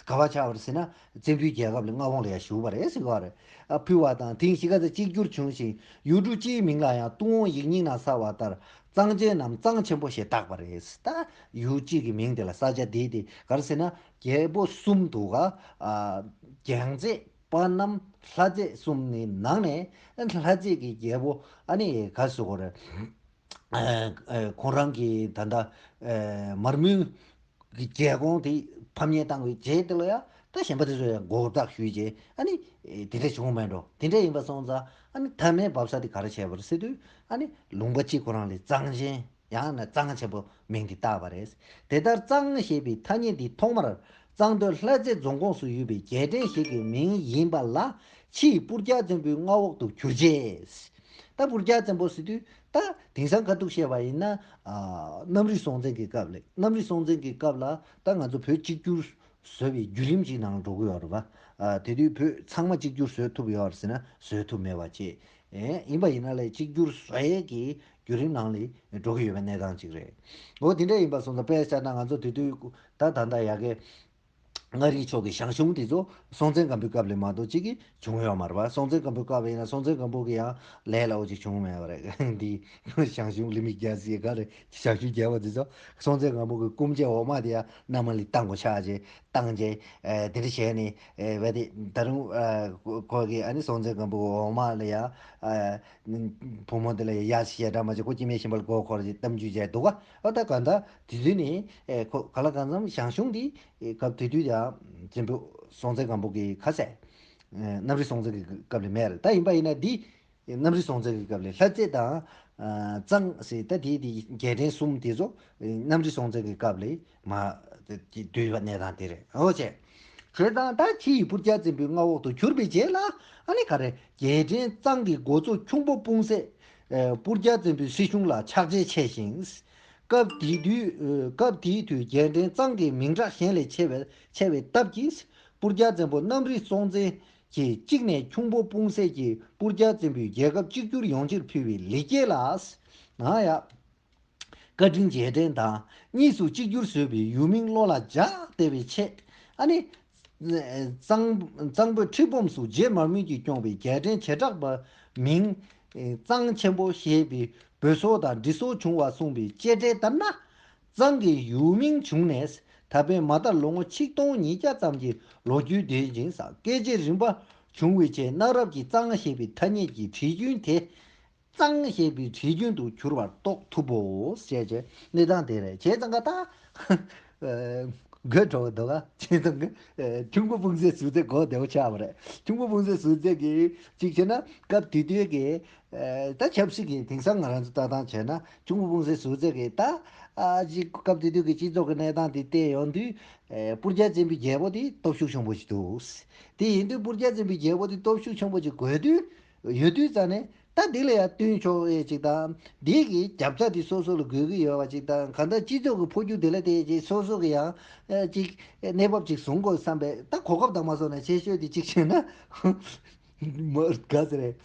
ག་བ་ཆགས་པ་རེད་ཟེར་ན་བཙན་པོའི་རྒྱལ་ཁབ་ལ་མངའ་དབང་ལ་ཡང་ཞུགས་པ་རེད་ཟེར་གྱི་ཡོད་རེད། ཨ་ཕུལ་བ་དང་། དེང་གཞིས་ཀ་རྩེ་གཅིག་གྱུར་བྱུང་ཞིང་། ཡུལ་གྲུ་སྤྱིའི་མིང་ལ་ཡང་ཏུན་ཧོང་ཡིག་རྙིང་ནང་གསལ་བ་ལྟར་གཙང་ཆེན་ནམ་གཙང་ཆེན་པོ་ཞེས་བཏགས་པ་རེད། ད་ཡུལ་གཅིག་གི་མིང་དེ་ལ་ས་ཆ་དེ་དེ་ག་རེ་ཟེར་ན་རྒྱལ་པོ་གསུམ་འདུག་ག་ཨ་རྒྱལ་རྩེ། པ་སྣམ། ལྷ་རྩེ་གསུམ་ནི་ནང་ནས་ལྷ་རྩེ་གི་རྒྱལ་པོ་ཨ་ནི་ག་ཟེར་དགོས་རེད། ཨ་ཨ་ཁོང་རང་གི་ད་ལྟ་ཨ་མར་མེའི་གི་རྒྱལ་ཁོངས་དེ་ཕམ་ཉེས་བཏང་བའི་རྗེས་དེ་ལ་ཡང་ད་གཞན་པ་དེ་ཚོ་ཡང་མགོ་བཏགས་ཞུས་རྗེས་ཨ་ནི་དེ་འདྲ་བྱུང་མེད་འགྲོ། དེ་འདྲ་ཡིན་པ་སོང་ཙང་ཨ་ནི་མཐའ་མའི་འབབ་ས་དེ་ག་རེ་བྱས་པ་རེད་ཟེར་དུས་ཨ་ནི་ལུང་པ་གཅིག་ཁོ་རང་ལ་གཙང་ཆེན། ཡང་ན་གཙང་ཆེན་པོ་མིང་འདི་བཏགས་པ་རེད། དེ་ལྟར་གཙང་ཞེས་པའི་ཐ་སྙད་འདི་ཐོག་མར་གཙང་སྟོད་ལྷ་རྩེ་རྫོང་ཁོངས་སུ་ཡོད་པའི་རྒྱལ་ཕྲན་ཞིག་གི་མིང་ཡིན་པ་ལ་ཕྱིས་སྤུར་རྒྱལ་བཙན་པོའི་མངའ་འོག་ཏུ་གྱུར་རྗེས། ད་སྤུར་རྒྱལ་བཙན་པོ་ཟེར་དུས་ད་དེང་སང་ཁ་ཐུག་བཤད་པ་ཡིན་ན་ཨ་གནམ་རི་སྲོང་བཙན་གྱི་སྐབས་ལས། གནམ་རི་སྲོང་བཙན་གྱི་སྐབས་ལ་ད་ང་ཚོ་བོད་གཅིག་གྱུར་བཟོ་བའི་བརྒྱུད་རིམ་ཅིག་ནང་འགྲོ་གི་ཡོད་རེད་པ། ཨ་དེ་དུས་བོད་ཚང་མ་གཅིག་གྱུར་བཟོ་ཐུབ་ཡོད་རེད་ཟེར་ན་བཟོ་ཐུབ་མེད་པ་བྱས། ཨེ་ཡིན་པ་ཡིན་ན་ལས་གཅིག་གྱུར་བཟོ་ཡས་ཀྱི་བརྒྱུད་རིམ་ནང་ལ་འགྲོ་གི་ཡོད་པའི་གནས་སྟངས་ཅིག་རེད། འོ་དེ་འདྲ་ཡིན་པ་སོང་ཙང་དཔེ་བཞག་ན་ང་ཚོ་དེ་དུས་ད་ད་ལྟ་ཡ་གི་ མངའ་རིས་ཕྱོགས་ཀྱི་ཞང་ཞུང་དེ་ཚོ་སྲོང་བཙན་སྒམ་པོའི་སྐབས་ལས་མ་གཏོགས་གཅིག་གིས་བྱུང་ཡོད་མ་རེད་པ། སྲོང་བཙན་སྒམ་པོའི་སྐབས་ཡིན་ན་སྲོང་བཙན་སྒམ་པོ་གི་ཡང་ལས་སླ་བོ་ཅིག་བྱུང་མེད་པ་རེད། འདི་ཞང་ཞུང་ལི་མི་རྒྱ་ཟེར་ག་རེད། ཞང་ཞུང་རྒྱལ་པོ་དེ་ཚོ་སྲོང་བཙན་སྒམ་པོ་གི་སྐུ་མཆེད་འོག་མ་དེ་ཡང་མནའ་མ་ལ་བཏང་དགོས་ཆགས་བྱས་བཏང་རྗེས་དེ་འདྲ་བྱས་ནས་བས་དེ་ད་རུང་ཁོ་གིས་ཨ་ནི་སྲོང་བཙན་སྒམ་པོ་འོག་མ་ལ་ཡང་བུ་མོ་དེ་ལ་ཡང་ཡ་ཞེ་དྲག་མ་བྱས་ཁོ་སྐྱེ་དམན་གཤིན་པོ་ལ་མགོ་འཁོར་བྱས་གཏམ་རྒྱུད་བྱས་འདུག་ག་ཨ་ད་ག་ད་དེ་དུས་ནས་ཁོ་ག་ལ་གང་འཚམ་ཞང་ཞུང་དེ་སྐབས་དེ་དུས་ཡང་བཙན་པོ་སྲོང་བཙན་སྒམ་པོ་གི་ཁ་ཟས་གནམ་རི་སྲོང་བཙན་གྱི་སྐབས་ལས་མེད་རེད། ད་ཡིན་པ་ཡིན་ན་འདི་གནམ་རི་སྲོང་བཙན་གྱི་སྐབས་ལས་ལྷ་རྩེ་དང་གཙང་ཟེར་ད་དེ་དེ་རྒྱལ་ཕྲན་གསུམ་དེ་ཚོ་གནམ་རི་སྲོང་བཙན་གྱི་སྐབས་ལས་མ་བསྡུས་པ་གནས་སྟངས་དེ་རེད། འོ་བྱས། བྱས་ཙང་ད་ཕྱི་ཡི་སྤུར་རྒྱལ་བཙན་པོའི་མངའ་འོག་ཏུ་གྱུར་པའི་རྗེས་ལ་ཨ་ནི་ག་རེ་རྒྱལ་ཕྲན་གཙང་གི་འགོ་གཙོ་ཁྱུང་པོ་སྤུང་སད་སྤུར་རྒྱལ་བཙན་པོའི་སྲིད་གཞུང་ལ་ཕྱག་རྗེས་ཆེ་ཞིང་། སྐབས་དེ་དུས་སྐབས་དེའི་དུས་རྒྱལ་ཕྲན་གཙང་གི་མིང་གྲགས་གཞན་ལས་ཆེ་བའི་ཆེ་བའི་སྟབས་ཀྱིས་སྤུར་རྒྱལ་བཙན་པོ་གནམ་རི་སྲོང་བཙན་གྱིས་གཅིག་ནས་ཁྱུང་པོ་སྤུང་སད་ཀྱིས་སྤུར་རྒྱལ་བཙན་པོའི་རྒྱལ་ཁབ་གཅིག་གྱུར་ཡོང་ཕྱིར་ཕུལ་བའི་ལེགས་སྐྱེས་ལ། ང་ཡ། བཀའ་དྲིན་རྗེས་དྲན་དང་གཉིས་སུ་གཅིག་གྱུར་བཟོས་པའི་ཡུལ་མིང་བློ་ལ་འཇགས་བསྡད་པའི་ཆེད། ཨ་ནི། གཙང་གཙང་པོའི་ཁྲི་སྦོམ་སུ་རྗེ་མར་མེ་གིས་སྐྱོང་བའི་རྒྱལ་ཕྲན་བྱེ་བྲག་པ་མིང་གཙང་ཆེན་པོ་ཞེས་པའི་འབོད་སྲོལ་དང་འབྲི་སྲོལ་བྱུང་བ་གསུངས་པའི་དཔྱད་འབྲས་ལྟར་ན། གཙང་གི་ཡུལ་མིང་བྱུང་ནས་ད་ཕན་མ་མཐར་ལོ་ངོ་ཆིག་སྟོང་ཉིས་བརྒྱ་ཙམ་གྱི་ལོ་རྒྱུས་ལྡན་ཅིང་། སྐད་ཆ་རིམ་པ་བྱུང་བའི་རྗེས་གནའ་རབས་ཀྱི་གཙང་ཞེས་པའི་ཐ་སྙད་ཀྱི་བྲིས་རྒྱུན་དེ། གཙང་ཞེས་པའི་བྲིས་རྒྱུན་དུ་གྱུར་པར་རྟོགས་ཐུབ་བོ། ཞེས་བྱས་གནས་སྟངས་དེ་རེད། བྱས་ཙང་ཀ་ད་དགོད་བྲོ་བ་འདུག་ག་བྱས་ཙང་ཀ་ཁྱུང་པོ་སྤུང་སད་ཟུར་ཚད་གོ་བདེ་བོ་ཆགས་པ་རེད། ཁྱུང་པོ་སྤུང་སད་ཟུར་ཚད་ཀྱིས་གཅིག་བྱས་ན་སྐབས་དེ་དུས་ཀྱི་ད་ཆབ་སྲིད་ཀྱི་དེང་སང་ང་རང་ཚོ་ལྟ་སྟངས་བྱས་ན་ཁྱུང་པོ་སྤུང་སད་ཟུར་ཚད་ཀྱིས་ད་ཨ་ཅིག་སྐབས་དེ་དུས་ཀྱི་སྤྱི་ཚོགས་ཀྱི་གནས་སྟངས་དེ་བལྟས་ཡོང་དུས་སྤུར་རྒྱལ་བཙན་པོའི་རྒྱལ་པོ་དེ་སྟོབས་ཤུགས་ཆེན་པོ་ཞིག་འདུག་དེ་ཡིན་དུས་སྤུར་རྒྱལ་བཙན་པོའི་རྒྱལ་པོ་དེ་སྟོབས་ཤུགས་ཆེན་པོ་ཞིག་དགོས་དུས། ཡོད་དུས་ཙང་ནས་ད་འདི་ལ་ཡང་བསྟུན་ཆོག་ཨེ་ཅིག་དང་། འདི་གི་རྒྱབ་རྩ་དེ་སོ་སོ་ལ་དགོས་ཀྱི་ཡོད་པ་ཅིག་དང་། གང་ལྟར་སྤྱི་ཚོགས་ཀྱི་འཕོ་འགྱུར་དེ་ལ་དེ་ཅིག་སོ་སོ་གི་ཡང་ཨེ་ཅིག་གནས་བབ་ཅིག་བཟུང་དགོས་བསམ་པས། ད་གོ་སྐབས་དང་མ་སོང་ན་ཆེ་ཤོས་དེ་ཅིག་བྱས་ན་མར་ག་ཟེར་རེད།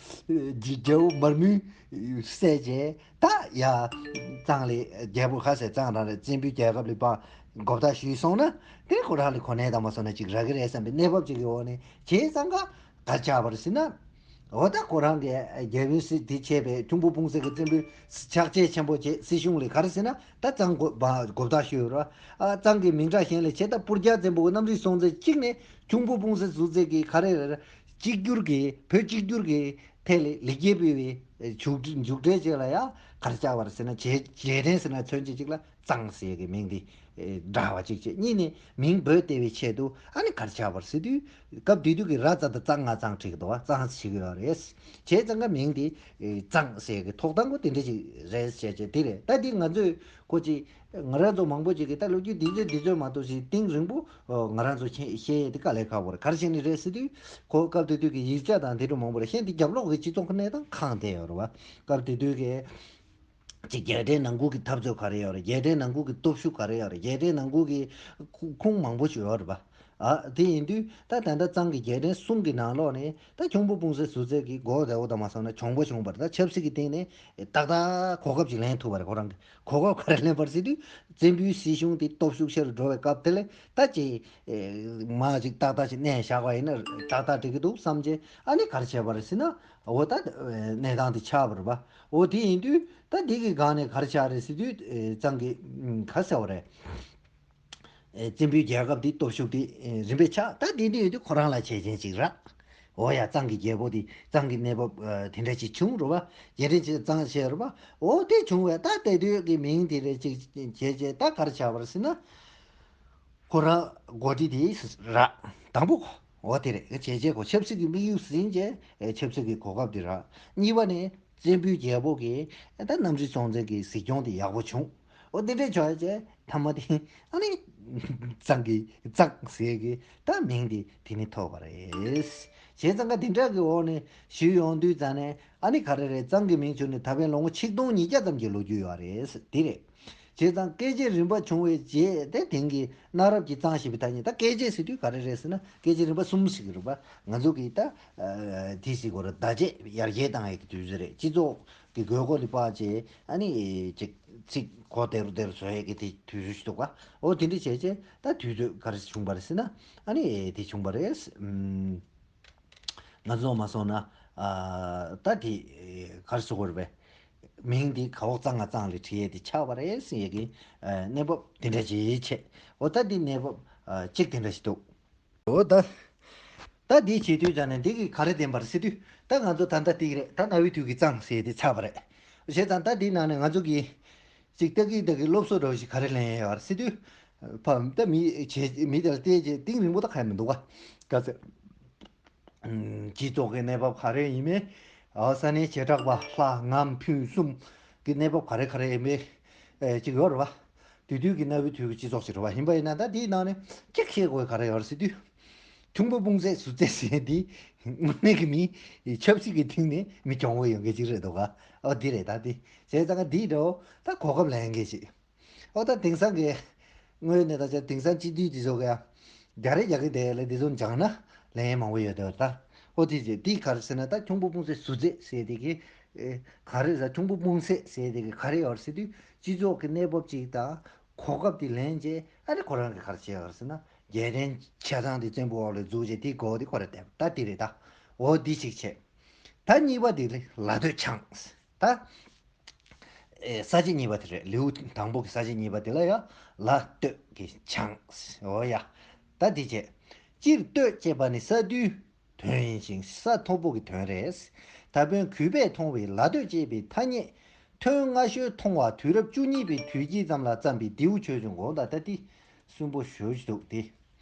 རྒྱལ་པོ་མར་མེ་བསད་རྗེས་ད་ཡ་གཙང་ལ་རྒྱལ་པོ་ཁ་ཟས་གཙང་རང་རེད། བཙན་པོའི་རྒྱལ་ཁབ་ལ་ཕར་མགོ་བཏགས་ཞུས་སོང་ན་དེ་ཁོ་རང་ལ་གོ་གནས་དང་མ་སོང་ན་ཅིག་རག་གི་རེད་བསམ་པའི་གནས་བབ་ཅིག་གི་འོག་ནས་བྱས་ཙང་ཀ་ག་རེ་ཆགས་པ་རེད་ཟེར་ན། འོ་ད་ཁོ་རང་གི་རྒྱལ་པོའི་སྲིད་དེ་བྱས་པའི་ཁྱུང་པོ་སྤུངས་སད་ཀྱི་བཙན་པོའི་ཕྱག་རྗེས་ཆེན་པོ་བྱས། སྲིད་གཞུང་ལ་ག་རེ་ཟེར་ན་ད་གཙང་མགོ་མགོ་བཏགས་ཞུས་ཡོད་ར། ཨ་གཙང་གི་མིང་གྲགས་གཞན་ལས་ཆེ། ད་སྤུར་རྒྱལ་བཙན་པོ་གི་གནམ་རི་སྲོང་བཙན་གཅིག་ནས་ཁྱུང་པོ་སྤུངས་སད་ཟུར་ཚད་ཀྱི་ག་རེ་རེད། གཅིག་གྱུར་གྱི་བོད་གཅིག་གྱུར་གྱི་ཐད་ལ་ལེགས་སྐྱེས་ཕུལ་བའི་མཇུག་མཇུག་འབྲས་ཅིག་ལ་ཡང་ག་རེ་ཆགས་པ་རེད་ཟེར་ན། རྗེས་རྗེས་དྲན་ཟེར་ན་མཚོན་བྱེད་ཅིག་ལ། གཙང་ཟེར་གྱི་མིང་འདི་འདྲ་བ་གཅིག་བྱས། གཉིས་ནས་མིང་འབོད་བདེ་བའི་ཆེད་དུ་ཨ་ནི་ག་རེ་བྱ་བར་ཟེར་དུས། སྐབས་དེ་དུས་ཀྱི་ར་ཙ་དང་གཙང་ང་གཙང་བྲིས་ཀྱི་འདུག་བ། གཙང་ཟེར་གྱི་ཡོད་རེད། བྱས་ཙང་ཀ་མིང་འདི་གཙང་ཟེར་གྱི་ཐོག་དང་པོ་དེ་འདྲ་ཅིག་རེད་ཟེར་བྱས། དེ་རེད། ད་འདི་ང་ཚོས་ཁོ་ཅིག་ང་རང་ཚོ་མང་པོ་ཅིག་གིས་ད་ལོ་རྒྱུས་འདི་ཚོ་འདི་ཚོ་མ་གཏོགས་ཅིག་གཏིང་རིང་པོ་ང་རང་ཚོ་ཤེས་ཤེས་ཡས་དེ་དཀའ་ལས་ཁག་པོ་རེད། ག་རེ་བྱས་ནས་རེད་ཟེར་དུས། ཁོ་སྐབས་དེ་དུས་ཀྱི་ཡིག་ཆ་དང་དེ་འདྲ་མང་པོ་རེད། གཞན་དེ་རྒྱབ་ལོགས་ཀྱི་སྤྱི་ཚོགས་ཀྱི་གནས་སྟངས་གང་བལྟས་ཡོད་རེད་བ། སྐབས་དེ་དུས་ཀྱི་ཅིག་རྒྱལ་ཕྲན་ནང་ཁུལ་གྱི་འཐབ་རྩོད་ག་རེ་ཡོད་རེད། རྒྱལ་ཕྲན་ནང་ཁུལ་གྱི་སྟོབས་ཤུགས་ག་རེ་ཡོད་རེད། རྒྱལ་ཕྲན་ནང་ཁུལ་གྱི་ཁུངས་མང་པོ་ཞིག་ཡོད་རེད་པ། ཨ་དེ་ཡིན་དུས་ད་ད་ལྟ་གཙང་གི་རྒྱལ་ཕྲན་གསུམ་གྱི་ནང་ལོགས་ནས་ད་ཁྱུང་པོ་སྤུངས་སད་ཟུར་ཚད་ཀྱི་མགོ་བདེ་བོ་དང་མ་སོང་ན་གྱོང་པོ་བྱུང་བ་རེད། ད་ཆབ་སྲིད་ཀྱི་སྟེང་ནས་ཏག་ཏག་གོ་སྐབས་ཅིག་ལེན་ཐུབ་པ་རེད། ཁོ་རང་གི་གོ་སྐབས་ག་རེ་ལེན་པ་རེད་ཟེར་དུས། བཙན་པོའི་སྲིད་གཞུང་དེ་སྟོབས་ཤུགས་ཆེ་རུ་འགྲོ་བའི་སྐབས་དེ་ལ་ད་ཅིག་མ་ཅིག་ཏག་ཏག་ཅིག་གནས་བཞག་པ་ཡིན་ན་ཏག་ཏག་འགྲིག་གི་འདུག་བསམ་བྱས། ཨ་ནི་ག་རེ་བྱས་པ་རེད་ཟེར་ན། འོ་ད་གནས་སྟངས་དེ་ཆགས་པ་རེད་པ། འོ་དེ་ཡིན་དུས་ད་འདི་གི་སྒང་ནས་ག་རེ་ཆགས་རེད་ཟེར་དུས། གཙང་གི་ག་ཟེར་བ་རེད། བཙན་པོའི་རྒྱལ་ཁབ་དེ་སྟོབས་ཤུགས་དེ་རིམ་པས་ཆག་ད་དེ་འདྲ་ཡོད་དུས་ཁོ་རང་ལ་བྱས་རྗེས་ཅིག་རག་འོ་ཡ་གཙང་གི་རྒྱལ་པོ་དེ་གཙང་གི་གནས་བབ་དེ་འདྲ་ཅིག་བྱུང་རེད་པ། རྒྱལ་ཕྲན་ཅིག་གཙང་བྱས་རེད་པ། འོ་དེ་བྱུང་བས་ད་དེ་དུས་ཀྱི་མིང་དེ་རེད་ཅིག་བྱས་རྗེས་ད་ག་རེ་ཆགས་པ་རེད་ཟེར་ན། ཁོ་རང་འགོ་ཁྲིད་དེ་རག་དང་པོ་ཁོ། འོ་དེ་རེད། བྱས་རྗེས་ཁོ་ཆབ་སྲིད་ཀྱི་དམིགས་ཡུལ་ཟིན་རྗེས་ཆབ་སྲིད་ཀྱི་གོ་སྐབས་དེ་རག་གཉིས་པ་ནི་བཙན་པོའི་རྒྱལ་པོ་གིས་ད་གནམ་རི་སྲོང་བཙན་གྱི་གཟིགས་སྐྱོང་དེ་ཡག་པོ་བྱུང་། འོ་དེ་འདྲས་བྱུང་རྗེས་མཐའ་མ་དེ་ཨ་ནི་གཙང་གི་གཙང་ཟེར་གི་ད་མིང་དེ་དེ་ནི་ཐོབ་པ་རེད། བྱས་ཙང་ཀ་དེ་འདྲ་གི་འོག་ནས་ཞུས་ཡོང་དུས་ཙང་ནས་ཨ་ནི་ག་རེ་རེད། གཙང་གི་མིང་བྱུང་ནས་ད་ཕན་ལོ་ངོ་ཆིག་སྟོང་ཉིས་བརྒྱ་ཙམ་གྱི་ལོ་རྒྱུས་ཡོད་རེད། དེ་རེད། བྱས་ཙང་བཀས་བཅད་རིམ་པ་བྱུང་བའི་རྗེས་དེ་དེང་གི་གནའ་རབས་ཀྱི་གཙང་ཞེས་པའི་ཐ་སྙད། ད་བཀས་བཅད་ཟེར་དུས་ག་རེ་རེད་ཟེར་ན་བཀས་བཅད་རིམ་པ་གསུམ་ཞིག་རེད་པ། ང་ཚོ་གིས་ད་དེ་ཟེར་དགོས་རེད། ཟླ་བཅད་ཡར་རྒྱས་བཏང་ཡག་གི་དུས་ཚོད་རེད། སྤྱི་ཚོགས་ གི་དགོས་མཁོ་ལ་དཔག་བྱས་ཨ་ནི་ཅིག་ཚིག་གོ་བདེ་རུ་བདེ་རུ་བཟོ་ཡས་ཀྱི་དེ་དུས་ཚོད་ཞིག་འདུག་ག་འོ་དེ་འདྲ་བྱས་རྗེས་ད་དུས་ཚོད་ག་རེ་བྱུང་བ་རེད་ཟེར་ན་ཨ་ནི་དེ་བྱུང་བ་རེད། ཨུམ། ང་ཚོ་མ་སོང་ན་ཨ་ད་དེ་ག་རེ་ཟེར་དགོས་རེད་པས། མིང་འདི་ག་འོག་གཙང་ང་གཙང་ལས་བྲིས་ཡས་དེ་ཆགས་པ་རེད་ཟེར་ཡས་ཀྱི་ཨ་གནས་བབ་དེ་འདྲ་ཅིག་བྱས། འོ་ད་འདི་གནས་བབ་ཨ་གཅིག་དེ་འདྲ་ཞིག་འདུག་འོ་ད། ད་འདི་བྱེད་དུས་ཙང་ནས་འདི་གིས་ག་རེ་བསྟན་པ་རེད་ཟེར་དུས་ད་ང་ཚོ་ད་ལྟ་འདི་རེད། ད་གནའ་བོའི་དུས་ཀྱི་གཙང་ཟེར་དེ་ཆགས་པ་རེད། བྱས་ཙང་ད་འདིའི་ནང་ནས་ང་ཚོ་གིས་ཅིག་ལྟ་གི་ལྟ་གི་སློབ་གསོ་འདྲ་བོ་ཞིག་ག་རེ་ལེན་ཡོད་རེད་ཟེར་དུས་ཕ་ད་མི་བྱེད་མི་དེ་ལ་བལྟས་རྗེས་གཏིང་རིང་པོ་ད་ག་ཡང་མི་འདུག་ག་ག་ཚོད། སྤྱི་ཚོགས་ཀྱི་གནས་བབ་ག་རེ་ཡིན་མིན། ཨ་ས་གནས་བྱེ་བྲག་པ་ལྷ་ངམ་ཕུན་སུམ་གྱི་གནས་བབ་ག་རེ་ག་རེ་ཡིན་མིན། ཨེ་ཅིག་ཡོད་རེད་བ། དེ་དུས་ཀྱི་གནའ་བོའི་དུས་ཀྱི་སྤྱི་ཚོགས་ཤིག་རེད་བ། ཡིན་པ་ཡིན་ན་ད་དེའི་ནང་ནས་གཅིག་ཤེས་དགོས་ག་རེ་ཡོད་རེད་ཟེར་དུས། ཁྱུང་པོ་སྤུངས་ཚད་ཟུར་ཚད་ཟེར་འདི་དངོས་གནས་ཀྱི་མི་ཆབ་སྲིད་ཀྱི་སྟེང་ནས་མི་གྱོང་བོ་ཡོད་མཁན་ཅིག་རེད་འདུག་ག་ཨོ་འདི་རེད་ད་འདི། བྱས་ཙང་འདི་འདྲ་བོ་ད་གོ་སྐབས་ལེན་མཁན་ཞིག་ཨོ་ད་དེང་སང་གི་དངོས་གནས་ད་ཆ་དེང་སང་སྤྱི་འཐུས་འདི་ཚོ་ག་ཡ། རྒྱ་རེ་རྒྱ་གི་དེ་ལས་འདི་ཚོ་སྦྱངས་ན་ལན་མང་པོ་ཡོད་དེ་ད། ཨོ་དེ་ཟེར་འདི་ག་རེ་ཟེར་ན་ད་ཁྱུང་པོ་སྤུངས་ཚད་ཟུར་ཚད་ཟེར་དེ་གི་ཨེ་ག་རེ་ཟེར། ཁྱུང་པོ་སྤུངས་ཚད་ཟེར་དེ་གི་ག་རེ་ཡོད་ཟེར་དུས་སྤྱི་ཚོགས་ཀྱི་གནས་བབ་ཅིག་དང་གོ་སྐབས་དེ་ལེན་རྗེས་ཨ་ནི་ཁོ་རང་གི་ག་རེ་བྱས་ཡོད་ཟེར་ན་རྒྱལ་ཕྲན་ཆ་ཚང་དེ་བཙན་པོ་འོག་ལ་འཛུགས་རྗེས་དེ་གོ་དེ་ཁོ་རེ་བསྟན་ད་དེ་རེད་ད། ཨོ་འདི་ཞིག་བྱས། ད་གཉིས་པ་དེ་ལ་ལ་སྟོད་འཆང་། ད། ཨེ་ས་བཅད་གཉིས་པ་དེ་རེད། ལེའུ་དང་པོ་གི་ས་བཅད་གཉིས་པ་དེ་ལ་ཡ་ལ་སྟོད་ཀྱི་འཆང་། འོ་ཡ། ད་དེ་བྱས། སྤྱིར་སྟོད་ཅེས་པ་ནི་ས་འདུལ་དོན་ཡིན་ཞིང་ས་མཐོན་པོ་གི་དོན་རེད། ད་བོན་གུས་པས་མཐོང་བའི་ལ་སྟོད་ཅེས་པའི་ཐ་སྙད་ཐོན་སྔ་ཤོས་མཐོང་བ་དུས་རབས་བཅུ་གཉིས་པའི་དུས་དཀྱིལ་ཙམ་ལ་བརྩམས་པའི་ལྡེའུ་ཆོས་འབྱུང་གོ། ད་ལྟ་དེ་སུན་པོ་ཞེ་པོ་ཅིག་འདུག་དེ་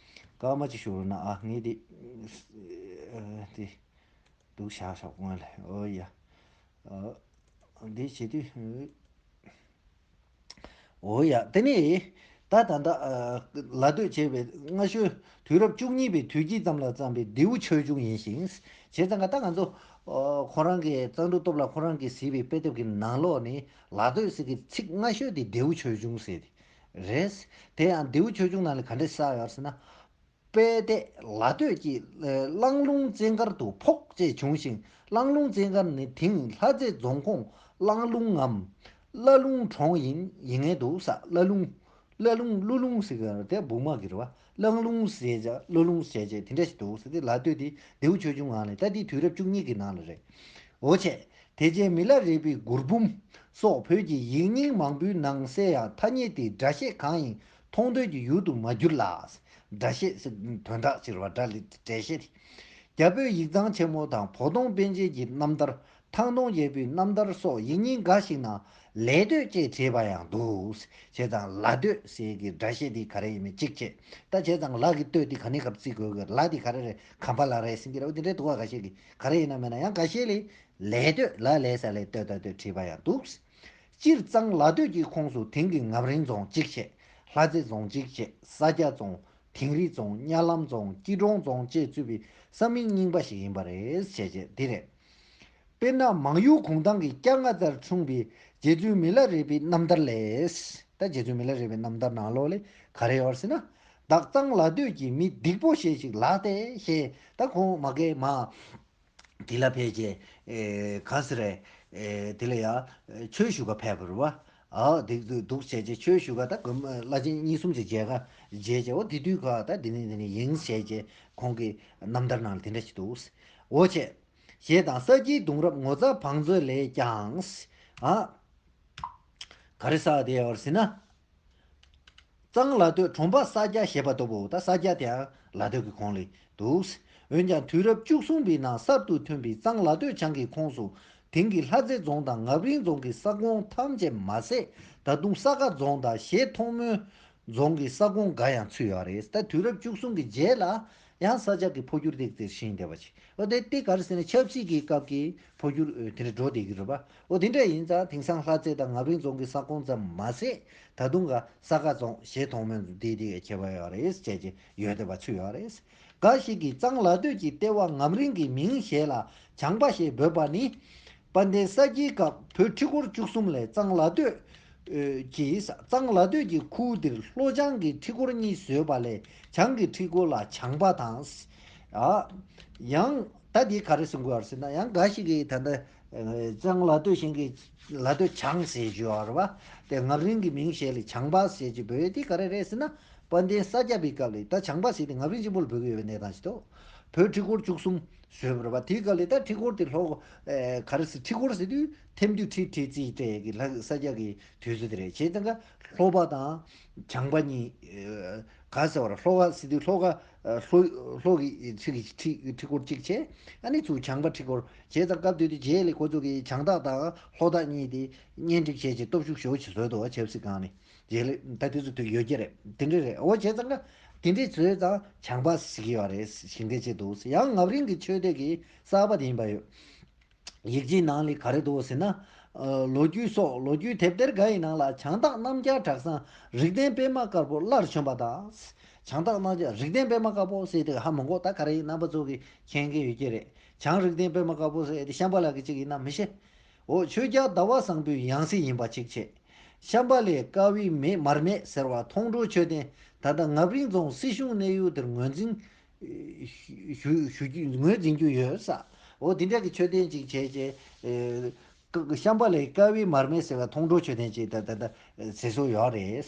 སྐར་མ་ཅིག་ཞུ་རོགས་གནང་ཨ། ངས་དེ་དེ་འདུག་བཞག་ཞོག་སྔོན་ལ། འོ་ཡ། ཨ། འདི་བྱེད་དུས། འོ་ཡ། དེ་ནས་ད་ད་ལྟ་ཨ་ལ་སྟོད་ཅེས་པའི་སྔ་ཤོས་དུས་རབས་བཅུ་གཉིས་པའི་དུས་དཀྱིལ་ཙམ་ལ་བརྩམས་པའི་ལྡེའུ་ཆོས་འབྱུང་ཡིན་ཞིང་། བྱས་ཙང་ད་ང་ཚོ་ཨ་ཁོ་རང་གི་གཙང་ཕྲུག་སྟོབས་ལགས་ཁོ་རང་གིས་གཟིགས་པའི་དཔེ་དེབ་ཀྱི་ནང་ལོགས་ནས་ལ་སྟོད་ཟེར་གི་ཚིག་སྔ་ཤོས་དེ་ལྡེའུ་ཆོས་འབྱུང་ཟེར་དེ་རེད། དེ་ཡང་ལྡེའུ་ཆོས་འབྱུང་ནང་ལ་ག་འདྲས་གསལ་ཡོད་ཟེར་ན། དཔལ་ལྡེ་ལ་སྟོད་ཀྱི་གླང་ལུང་བཙན་སྒར་དུ་ཕོག་ཅེས་བྱུང་ཞིང་། གླང་ལུང་བཙན་སྒར་ནི་དེང་ལྷ་རྩེ་རྫོང་ཁོངས་གླང་ལུང་ངམ་བླ་ལུང་གྲོང་ཡིན་ཡིན་ངེས་འདུག་ས། བླ་ལུང་། བླ་ལུང་ཀླུ་ལུང་ཟེར་གི་དེ་སྦུག་མ་གི་རེད་བ། གླང་ལུང་ཟེར་བྱ་ཀླུ་ལུང་ཟེར་བྱ་དེ་འདྲ་ཞིག་འདུག་ས། དེ་ལ་སྟོད་དེ་ལྡེའུ་ཆོས་འབྱུང་ནང་ལ་ད་དེ་དུས་རབས་བཅུ་གཉིས་ཀྱི་ནང་ལ་རེད། འོ་བྱས། དེ་རྗེས་མི་ལ་རས་པའི་མགུར་འབུམ་སོགས་བོད་ཀྱི་ཡིག་རྙིང་མང་པོའི་ནང་གསལ་ཡང་ཐ་སྙད་དེའི་སྒྲ་བཤད་གང་ཡིན་མཐོང་འདོད་ཀྱི་ཡུལ་དུ་མ་གྱུར་ལ། སྒྲ་བཤད་ཟེར་དོན་དག་ཅིག་རེད་བ། སྒྲ་ལས་འགྲེལ་བཤད་དེ། རྒྱ་བོད་ཡིག་ཚང་ཆེན་མོ་དང་བོ་དོང་པཎ་ཆེན་གྱི་རྣམ་ཐར། ཐང་སྟོང་རྒྱལ་པོའི་རྣམ་ཐར་སོགས་ཡིག་རྙིང་འགའ་ཞིག་ནང་ལས་སྟོད་ཅེས་བྲིས་པ་ཡང་འདུག་བྱས་ཙང་ལ་སྟོད་ཟེར་གྱི་སྒྲ་བཤད་འདི་ག་རེ་ཡིན་མིན་གཅིག་བྱས། ད་བྱས་ཙང་ལ་གི་སྟོད་འདི་ག་ནས་ག་བརྩི་དགོས་གི། ལ་འདི་ག་རེ་རེད། གམ་པ་ལ་རེད་ཟེར་གྱི་རེད། འོ་འདི་འདྲའི་འདུག་བ། འགའ་ཤས་ཀྱིས་ག་རེ་ཡིན་ན་མིན་ན་ཡང་འགའ་ཤས་ལས། ལས་སྟོད། ལ་ལས་ས་ལས་སྟོད་ད་སྟོད་བྲིས་པ་ཡང་འདུག་སྤྱིར་གཙང་ལ་སྟོད་ཀྱི་ཁོངས་སུ་དེང་གི་ངམ་རིང་རྫོང་གཅིག་བྱས། ལྷ་རྩེ་རྫོང་གཅིག་བྱས། ས་སྐྱ་རྫོང་། དིང་རི་རྫོང་། གཉའ་ལམ་རྫོང་། སྐྱིད་གྲོང་རྫོང་བཅས་གཙོས་པའི་ས་མིང་རྙིང་པ་ཞིག་ཡིན་པ་རེད་བྱས་བྱས་འདི་རེད། དཔེར་ན་མང་ཡུལ་གུང་ཐང་གི་སྐྱ་རྔ་རྩར་འཁྲུངས་པའི་རྗེ་བཙུན་མི་ལ་རས་པའི་རྣམ་ཐར་ལས། ད་རྗེ་བཙུན་མི་ལ་རས་པའི་རྣམ་ཐར་ནང་ལོགས་ལས་ག་རེ་ཡོད་ཟེར་ན། བདག་གཙང་ལ་སྟོད་ཀྱི་མི་སྡིག་པོ་ཞེ་ཞིག་ལགས་ཏེ་ཞེས། ད་ཁོང་མ་གེ་མ། དེ་ལ་ཕེབས་རྗེས། ཨེ་ག་ཟེར་རེད། ཨེ་དེ་ལ་ཡ་ཆོས་ཞུ་ག་ཕེབས་པ་རེད་བ། ཨ་དེ་དུས་འདུག་བྱས་རྗེས་ཆོས་ཞུ་ག་ད་དགོན་པ་བླ་ཆེན་གཉིས་གསུམ་ཅིག་མཇལ་ག་མཇལ་རྗེས། འོ་དེ་དུས་ཁ་ད་འདི་ནས་འདི་ནས་ཡིན་བྱས་རྗེས་ཁོང་གི་རྣམ་ཐར་ནང་ལ་དེ་འདྲ་ཞིག་འདུག་འོ་བྱས། ཞེས་དང་ས་སྐྱའི་གདུང་རབས་ངོ་མཚར་བང་མཛོད་ལས་ཀྱང་། ཨ། ག་རེ་ཟེར་དེ་ཡོད་ཟེར་ན། གཙང་ལ་སྟོད་གྲོང་པ་ས་སྐྱ་ཞེས་པ་ལྟ་བུ། ད་ས་སྐྱ་དེའང་ལ་སྟོད་ཀྱི་ཁོངས་ལ་འདུག་འོན་ཀྱང་དུས་རབས་བཅུ་གསུམ་པའི་ནང་གསར་དུ་ཐོན་པའི་གཙང་ལ་སྟོད་བྱང་གི་ཁོངས་སུ་དེང་གི་ལྷ་རྩེ་རྫོང་དང་ངམ་རིང་རྫོང་གི་ས་ཁོངས་ཐམས་ཅད་མ་ཟད། ད་དུང་ས་དགའ་རྫོང་དང་བཞད་མཐོང་སྨོན་རྫོང་གི་ས་ཁོངས་འགའ་ཡང་ཚུད་ཡོད་རེད། ད་དུས་རབས་བཅུ་གསུམ་གྱི་རྗེས་ལ་ཡང་ས་ཆ་གི་འཕོ་འགྱུར་ཏིག་ཙེ་ཕྱིན་བསྡད་པ་ཅིག་འོ་དེ་དེ་ག་རེ་ཟེར་ན་ཆབ་སྲིད་ཀྱི་སྐབས་ཀྱི་འཕོ་འགྱུར་ཨ་དེ་འདྲ་འགྲོ་བསྡད་ཀྱི་རེད་པ། འོ་དེ་འདྲ་ཡིན་ཙང་དེང་སང་ལྷ་རྩེ་དང་ངམ་རིང་རྫོང་གི་ས་ཁོངས་ཙམ་མ་ཟད། ད་དུང་ག་ས་དགའ་རྫོང་བཞད་མཐོང་སྨོན་རྫོང་དེ་དེ་ག་ཁྱད་པར་ཡོད་རེད་བྱས་རྗེས་ཡོད་བསྡད་པ་ཚུད་ཡོད་རེད། འགའ་ཞིག་གིས་གཙང་ལ་སྟོད་ཀྱི་ལྟེ་བ་ངམ་རིང་གི་མིང་གཞན་ལ་བྱང་པ་ཞེས་འབོད་པ་ནི། དཔལ་ལྡན་ས་སྐྱའི་སྐབས་བོད་ཁྲི་སྐོར་བཅུ་གསུམ་ལས་གཙང་ལ་སྟོད་ཀྱི་གཙང་ལ་སྟོད་ཀྱི་ཁུལ་འདིར་ལྷོ་བྱང་གི་ཁྲི་སྐོར་གཉིས་བཟོས་པ་ལས་བྱང་གི་ཁྲི་སྐོར་ལ་བྱང་པ་དང་། ཨ། ཡང་ད་འདི་ག་རེ་གསུང་གི་ཡོད་ཟེར་ན་ཡང་འགའ་ཞིག་གིས་ད་ལྟ་ ཨ་ལྕང་ལ་སྟོད་ཞིང་གི་ལ་སྟོད་བྱང་ཟེར་རྒྱུ་ཡོད་རེད་པ། དེ་རྔ་རིང་གི་མིང་བྱས་ལ་བྱང་པ་ཟེར་གྱི་འབོད་དེ་ག་རེ་རེད་ཟེར་ན། དཔལ་ལྡན་ས་སྐྱ་པའི་སྐབས་ལ་ད་བྱང་པ་ཟེར་དེ་རྔ་རིང་ཆེན་པོ་ལ་འབོད་ཀྱི་ཡོད་པའི་གནས་སྟངས་ཤིག་འདུག་བོད་ཁྲི་སྐོར་བཅུ་གསུམ་བཟོས་པ་རེད་པ། དེའི་སྐབས་ལ་ད་ཁྲི་སྐོར་དེ་ལྷོ་ཨ་ག་རེ་ཟེར། ཁྲི་སྐོར་ཟེར་དུས་ཐེམ་དུས་ཁྲི་ཁྲི་རྩིས་སྤྲད་ཀྱི་ལྷ་ས་སྐྱ་གི་དུས་ཚོད་དེ་རེད། བྱས་ཙང་ཀ་ལྷོ་པ་དང་བྱང་པ་གཉིས། ཨ་ག་ཟེར་བ་རེད། ལྷོ་ཁ་ཟེར་དུས་ལྷོ་ཁ་ཨ་ལྷོ་ལྷོ་གི་ཁྲི་གི་ཁྲི་ཁྲི་སྐོར་གཅིག་བྱས། ཨ་ནི་ཚུར་བྱང་པ་ཁྲི་སྐོར་བྱས་ཙང་སྐབས་དེ་དུས་རྗེས་ལ་ཁོ་ཚོ་གི་བྱང་བདག་དང་ལྷོ་བདག་གཉིས་དེ་གཉེན་སྒྲིག་བྱས་ཀྱི་སྟོབས་ཤུགས་ཞེ་པོ་ཅིག་བཟོས་འདུག་བ། ཆབ་སྲིད་སྒང་ནས། རྗེས་ལ་ད་དེ་ཚོ་དུས་ཡོད་ཀྱི་རེད། དེ་འདྲ་རེད། འོ་བྱས་ཙང་ཀ་དེ་འདྲའི་བཟོས་ཙང་བྱང་པ་ཟེར་གྱི་ཡོད་རེད་ཟེར་མཁན་ཅིག་འདུག་ཡང་རྔ་རིང་གི་ཆོས་སྡེ་གི་གསར་པ་དེ་ཡིན་པ་ཡོད། ཡིག་ཆའི་ནང་ལ་ག་རེ་འདུག་ཟེར་ན། ཨ་ལོ་རྒྱུས་སོགས་ལོ་རྒྱུས་དེབ་ཐེར་འགའ་ཡི་ནང་ལ་བྱང་བདག་རྣམ་རྒྱལ་གྲགས་བཟང་རིགས་ལྡན་པད་མ་དཀར་པོ་སླར་བྱོན་པ་དང་། བྱང་བདག་རྣམ་རྒྱལ་རིགས་ལྡན་པད་མ་དཀར་པོ་ཟེར་དེ་ཧ་མ་གོ། ད་ག་རེ་ཡིན་རྣམ་པ་ཚོ་གིས་མཁྱེན་མཁན་ཡོད་ཀྱི་རེད། བྱང་རིགས་ལྡན་པད་མ་དཀར་པོ་ཟེར་དེ་ཤམྦྷ་ལ་གི་གཅིག་ཡིན་ན་མི་ཤེས། འོ་ཆོས་རྒྱལ་ཟླ་བ་བཟང་པོའི་ཡང་སྲིད་ཡིན་པ་གཅིག་བྱས། ཤམྦྷ་ལའི་དཀར་བའི་མེ་མར་མེ་ཟེར་བ་མཐོང་གྲོལ་མཆོད་རྟེན་ད་ལྟ་རྔ་རིང་རྫོང་སྲིད་གཞུང་གནས་ཡུལ་དེར་ངོས་འཛིན་ཞུ་ཞུ་རྒྱུ་ངོས་འཛིན་རྒྱུ་ཡོད་ས། འོ་དེ་འདྲ་གི་མཆོད་རྟེན་ཅིག་བྱས་རྗེས། ཨེ་ཀ་ཤམྦྷ་ལའི་དཀར་བའི་མར་མེ་ཟེར་བ་མཐོང་གྲོལ་མཆོད་རྟེན་ཅིག་ད་ད་ད་ཟེར་སྲོལ་ཡོད་རེད།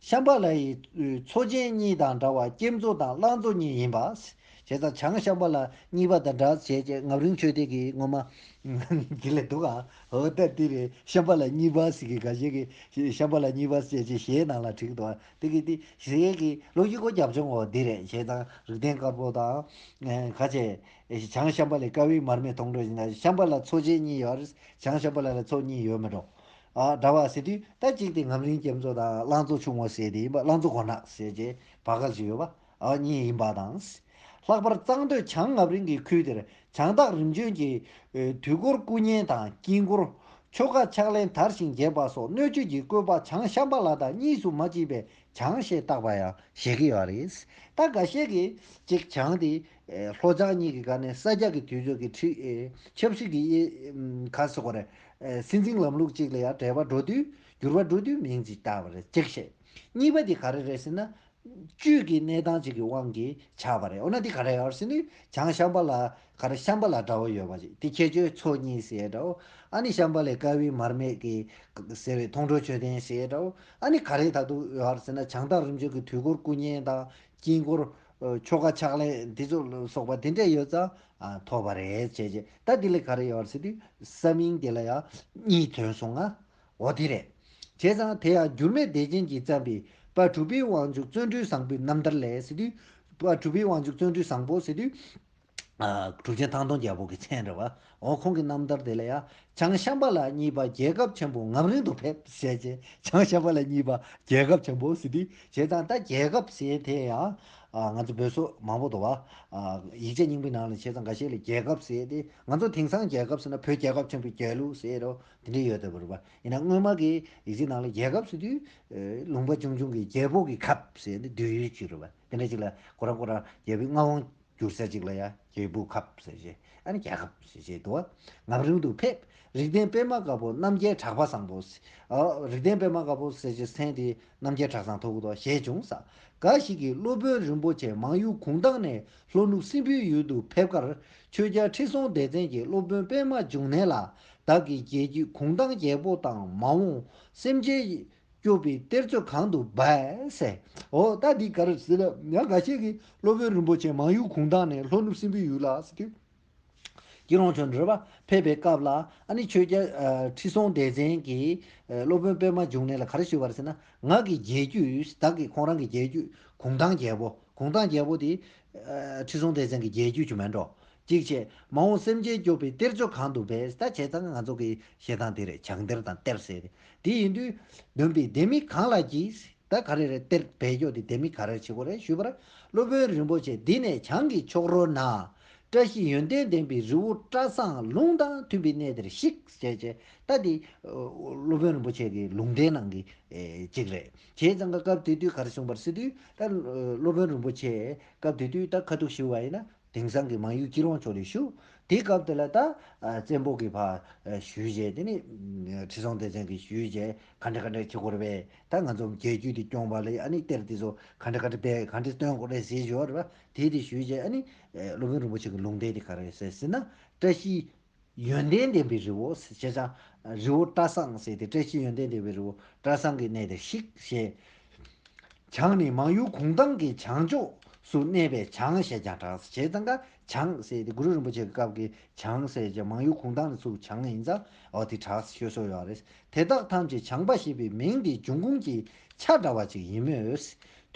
ཤམྦྷ་ལ་ཡི་མཚོ་ཆེན་གཉིས་དང་འདྲ་བ་སྐྱེད་མཚོ་དང་གླང་མཚོ་གཉིས་ཡིན་པ། བྱས་ཙང་བྱང་ཤམྦྷ་ལ་གཉིས་པ་དང་འདྲ་བྱས་རྗེས་རྔ་རིང་ཆོས་སྡེ་གིས་ངོ་མ་འདི་ལས་འདུག་ཨ། འོ་ད་འདི་རེད། ཤམྦྷ་ལ་གཉིས་པ་ཟེར་གི་ག་ཤེད་ཀྱི་ཤམྦྷ་ལ་གཉིས་པ་ཟེར་རྗེས་གཞས་ནང་ལ་བྲིས་འདུག་ཨ། དེ་གི་དེ་གཞས་ཀྱི་ལོ་རྒྱུས་སྐོར་རྒྱབ་ཆུང་འོ་འདི་རེད། བྱས་ཙང་རིགས་ལྡན་དཀར་པོ་དང་ཁ་ཆེ་བྱང་ཤམྦྷ་ལའི་དཀར་བའི་མར་མེ་མཐོང་གྲོལ་ཡིན་ན་ཤམྦྷ་ལ་མཚོ་ཆེན་གཉིས་ཡོད་རེད། བྱང་ཤམྦྷ་ལ་ལ་མཚོ་གཉིས་ཡོད་མི་འགྲོ། ཨ་འདྲ་བ་ཟེར་དུས་ད་གཅིག་དེ་རྔ་རིང་སྐྱེད་མཚོ་དང་གླང་མཚོ་ཆུང་བ་ཟེར་དེ་ཡིན་པ། གླང་མཚོ་མགོ་ནག་ཟེར་རྗེས་བར་སྐབས་ཤིག་ཡོད་པ། ཨ་གཉིས་ཡིན་པ་དང་། ལྷག་པར་གཙང་སྟོད་བྱང་རྔ་རིང་གི་ཁུལ་དེར་བྱང་སྟག་རིམ་བྱོན་གྱི་དུས་འཁོར་སྐུ་བརྙན་དང་དཀྱིལ་འཁོར་ཆོ་ག་ཕྱག་ལེན་དར་ཞིང་རྒྱས་པ་སོགས་སྣོད་བཅུད་ཀྱི་བཀོད་པ་བྱང་ཤམྦྷ་ལ་དང་གཉིས་སུ་མ་མཆིས་པས་བྱང་ཞེས་བཏགས་པ་ཡང་བཞེད་ཀྱི་ཡོད་རེད། ད་འགའ་ཤས་ཀྱིས་ཅིག་བྱང་དེ་ལྷོ་བྱང་གཉིས་ཀྱི་སྒང་ནས་ས་སྐྱ་གི་དུས་ཚོད་ཀྱི་ཁྲི་ཆབ་སྲིད་ཀྱི་ག་ཟེར་དགོས་རེད། སྲིད་འཛིན་ལམ་ལུགས་གཅིག་ལ་ཡང་འབྲེལ་བ་འགྲོ་དུས་འགྱུར་བ་འགྲོ་དུས་མིང་ཅིག་བཏགས་པ་རེད། གཅིག་བྱས། གཉིས་པ་དེ་ག་རེ་རེད་ཟེར་ན། བཅུད་ཀྱི་གནས་སྟངས་གཅིག་གི་དབང་གིས་ཆགས་པ་རེད། འོ་ན་འདི་ག་རེ་ཡོད་ཟེར་ན་བྱང་ཤམྦྷ་ལ་ག་རེ་ཤམྦྷ་ལ་འདྲ་བོ་ཡོད་པ་ཅིག་དེ་ཁྱད་ཆོས་མཚོ་གཉིས་ཟེར་འདྲ་བོ། ཨ་ནི་ཤམྦྷ་ལའི་དཀར་བའི་མར་མེ་གི་ཟེར་བའི་མཐོང་གྲོལ་མཆོད་རྟེན་ཟེར་འདྲ་བོ། ཨ་ནི་ག་རེ་ད་དུང་ཡོད་ཟེར་ན་བྱང་སྟག་རིམ་བྱོན་གྱི་དུས་འཁོར་སྐུ་བརྙན་དང་དཀྱིལ་འཁོར་ཆོ་ག་ཕྱག་ལེན་འདི་ཚོ་ལ་སོགས་པ་དེ་འདྲ་ཡོད་ཙང་ཐོབ་པ་རེད་བྱས་རྗེས། ད་འདི་ལ་ག་རེ་ཡོད་ཟེར་དུས་ས་མིང་དེ་ལ་ཡང་གཉིས་ཐོན་སོང་ང་། འོ་དེ་རེད། བྱས་ཙང་དེ་ཡང་འགྱུར་མེད་བདེ་ཆེན་གྱིས་བརྩམས་པའི་དཔལ་གྲུབ་པའི་དབང་ཕྱུག་བརྩོན་འགྲུས་བཟང་པོའི་རྣམ་ཐར་ལས་ཟེར་དུས། དཔལ་གྲུབ་པའི་དབང་ཕྱུག་བརྩོན་འགྲུས་བཟང་པོ་ཟེར་དུས། ཨ་གྲུབ་ཆེན་ཐང་སྟོང་རྒྱལ་པོ་གི་མཚན་རེད་བ། འོ་ཁོང་གི་རྣམ་ཐར་དེ་ལ་ཡང་བྱང་ཤམྦྷ་ལ་གཉིས་པ་རྒྱལ་ཁབ་ཆེན་པོ་རྔ་རིང་དུ་ཕེབས་ཟེར་བྱས། བྱང་ཤམྦྷ་ལ་གཉིས་པ་རྒྱལ་ཁབ་ཆེན་པོ་ཟེར་དུས། བྱས་ཙང་ད་རྒྱལ་ཁབ་ཟེར་དེ་ཡང་ཨ་ང་ཚོ་བོད་སོག་མང་པོ་འདུག་བ། ཨ་ཡིག་ཆ་རྙིང་པའི་ནང་ལ་བྱས་ཙང་འགའ་ཤས་ལ་རྒྱལ་ཁབ་ཟེར་ཏེ། ང་ཚོ་དེང་སང་རྒྱལ་ཁབ་ཟེར་ན་བོད་རྒྱལ་ཁབ་ཆེན་པོའི་རྒྱལ་གླུ་ཟེར་རོ་དེ་འདྲ་ཡོད་བསྡད་པ་རེད་པ། ཡིན་ན་སྔོན་མ་གི་ཡིག་ཆའི་ནང་ལ་རྒྱལ་ཁབ་ཟེར་དུས་ལུང་པ་ཆུང་ཆུང་གི་རྒྱལ་པོ་གི་ཁབ་ཟེར་ཏེ་འདོད་ཡུལ་ཅིག་རེད་པ། དེ་འདྲ་ཅིག་ལ་ཁོ་རང་ཁོ་རང་རྒྱལ་པོའི་མངའ་དབང་བསྒྱུར་ས་ཅིག་ལ་ཡ་རྒྱལ་པོའི་ཁབ་ཟེར་བྱས། ཨ་ནི་རྒྱལ་ཁབ་ཟེར་བྱས་འདུག་བ། རྔ་རིང་དུ་ཕེབས། རིགས་ལྡན་པད་མ་དཀར་པོ་རྣམ་རྒྱལ་གྲགས་པ་བཟང་པོ། ཨ་རིགས་ལྡན་པད་མ་དཀར་པོ་ཟེར་བྱས་མཚན་དེ་རྣམ་རྒྱལ་གྲགས་བཟང་ཐོགས་ཀྱི་འདུག་བ། ཞེས་བྱུང་ས། འགའ་ཞིག་གིས་སློབ་དཔོན་རིན་པོ་ཆེ་མང་ཡུལ་གུང་ཐང་ནས་ལྷོ་ནུབ་སྲིན་པོའི་ཡུལ་དུ་ཕེབས་ཁར་ཆོས་རྒྱལ་ཁྲི་སྲོང་ལྡེ་བཙན་གྱིས་སློབ་དཔོན་པད་མ་འབྱུང་གནས་ལ་བདག་གི་རྒྱལ་རྒྱུད་གུང་ཐང་རྒྱལ་པོ་དང་མ་འོངས་སེམས་ཅན་སྐྱོབ་པའི་གཏེར་མཛོད་གང་དུ་སྦས་ཟེར། འོ་ད་འདི་ག་རེ་ཟེར་ན་ཡང་འགའ་ཤས་ཀྱིས་སློབ་དཔོན་རིན་པོ་ཆེ་མང་ཡུལ་གུང་ཐང་ནས་ལྷོ་ནུབ་སྲིན་པོའི་ཡུལ་ལ་ཟེར་དུས། སྐྱིད་རོང་ཆོས་འདྲི་བ་ཕེབས་པའི་སྐབས་ལ་ཨ་ནི་ཆོས་རྒྱལ་ཨ་ཁྲི་སྲོང་ལྡེ་བཙན་གྱིས་ཨ་སློབ་དཔོན་པད་མ་འབྱུང་གནས་ལ་ག་རེ་ཞུས་པ་རེད་ཟེར་ན། ང་གི་རྒྱལ་རྒྱུད་བདག་གི་ཁོང་རང་གི་རྒྱལ་རྒྱུད་གུང་ཐང་རྒྱལ་པོ། གུང་ཐང་རྒྱལ་པོ་དེ་ཨ་ཁྲི་སྲོང་ལྡེ་བཙན་གྱི་རྒྱལ་རྒྱུད་ཅིག་མིན་འགྲོ། གཅིག་བྱས། མ་འོངས་སེམས་ཅན་སྐྱོབ་པའི་གཏེར་མཛོད་གང་དུ་སྦས། ད་བྱས་ཙང་ང་ཚོ་གི་བཤད་སྟངས་དེ་རེད། བྱང་གཏེར་དང་གཏེར་ཟེར་ཏེ། དེ་ཡིན་དུས་འདོན་པའི་ལྡེ་མིག་གང་ལ་གྱིས། ད་ག་རེ་རེད། གཏེར་སྦས་རྒྱུ་དེ་ལྡེ་མིག་ག་རེ་བྱེད་དགོས་རེད་ཞུས་པར། སློབ་དཔོན་རིན་པོ་ཆེ་འདི་ནས་བྱང་གི་ཕྱོགས་རོལ་ན། བཀྲ་ཤིས་ཡོན་ཏན་ལྡན་པའི་རི་བོ་བཀྲ་བཟང་ལུང་དང་མཐུན་པའི་གནས་དེར་གཤེགས་ཞེས་བྱས། ད་འདི་སློབ་དཔོན་རིན་པོ་ཆེ་གི་ལུང་བསྟན་ནང་གི་གཅིག་རེད། བྱས་ཙང་ཀ་སྐབས་དེ་དུས་ག་རེ་གསུངས་པར་ཟེར་དུས། ད་སློབ་དཔོན་རིན་པོ་ཆེ་སྐབས་དེ་དུས་ད་ཁ་ཐུག་ཞུ་བ་ཡིན་ན། དེང་སང་གི་མང་ཡུལ་སྐྱིད་རོང་ཕྱོགས་ལ་བཞུགས། དེའི་སྐབས་དེ་ལ་ད་ཨ་བཙན་པོ་གིས་ཕར་ཨ་ཞུས་བྱས། དེ་ནི་ཁྲི་སྲོང་ལྡེ་བཙན་གྱིས་ཞུས་བྱས། ག་འདྲ་ག་འདྲ་བྱེད་དགོས་རེད་པས། ད་ང་ཚོ་རྒྱལ་རྒྱུད་དེ་སྐྱོང་བ་ལ་ཨ་ནི་གཏེར་དེ་ཚོ་ག་འདྲ་ག་འདྲ་སྦས། ག་འདྲ་སྟོན་དགོས་རེད་ཟེར་ཞུས་པ་རེད་པ། དེ་དེ་ཞུས་བྱས། ཨ་ནི་ཨ་སློབ་དཔོན་རིན་པོ་ཆེ་གི་ལུང་བསྟན་དེ་ག་རེ་ཟེར་ཟེར་ན། བཀྲ་ཤིས་ ཡོན་ཏན་ལྡན་པའི་རི་བོ་ཞེས་བྱ། རི་བོ་བཀྲ་བཟང་ཟེར་ཏེ། བཀྲ་ཤིས་ཡོན་ཏན་ལྡན་པའི་རི་བོ་བཀྲ་བཟང་གི་གནས་དེར་གཤེགས་ཞེས། བྱང་ནི་མང་ཡུལ་གུང་ཐང་གི་བྱང་ཕྱོགས་སུ་གནས་པས་བྱང་ཞེས་ཀྱང་གྲགས། བྱས་ཙང་ཀ་བྱང་ཟེར་ཏེ་གུ་རུ་རིན་པོ་ཆེ་གི་སྐབས་ཀྱི་བྱང་ཟེར་ཀྱང་མང་ཡུལ་གུང་ཐང་ནས་ཚུར་བྱང་ཡིན་ཙང་འོ་དེ་གྲགས་ཤོད་སྲོལ་ཡོད་རེད། དེ་དག་ཐམས་ཅད་བྱང་པ་ཞེས་པའི་མིང་དེ་འབྱུང་ཁུངས་ཀྱི་ཆ་འདྲ་བ་ཅིག་ཡིན་མོད།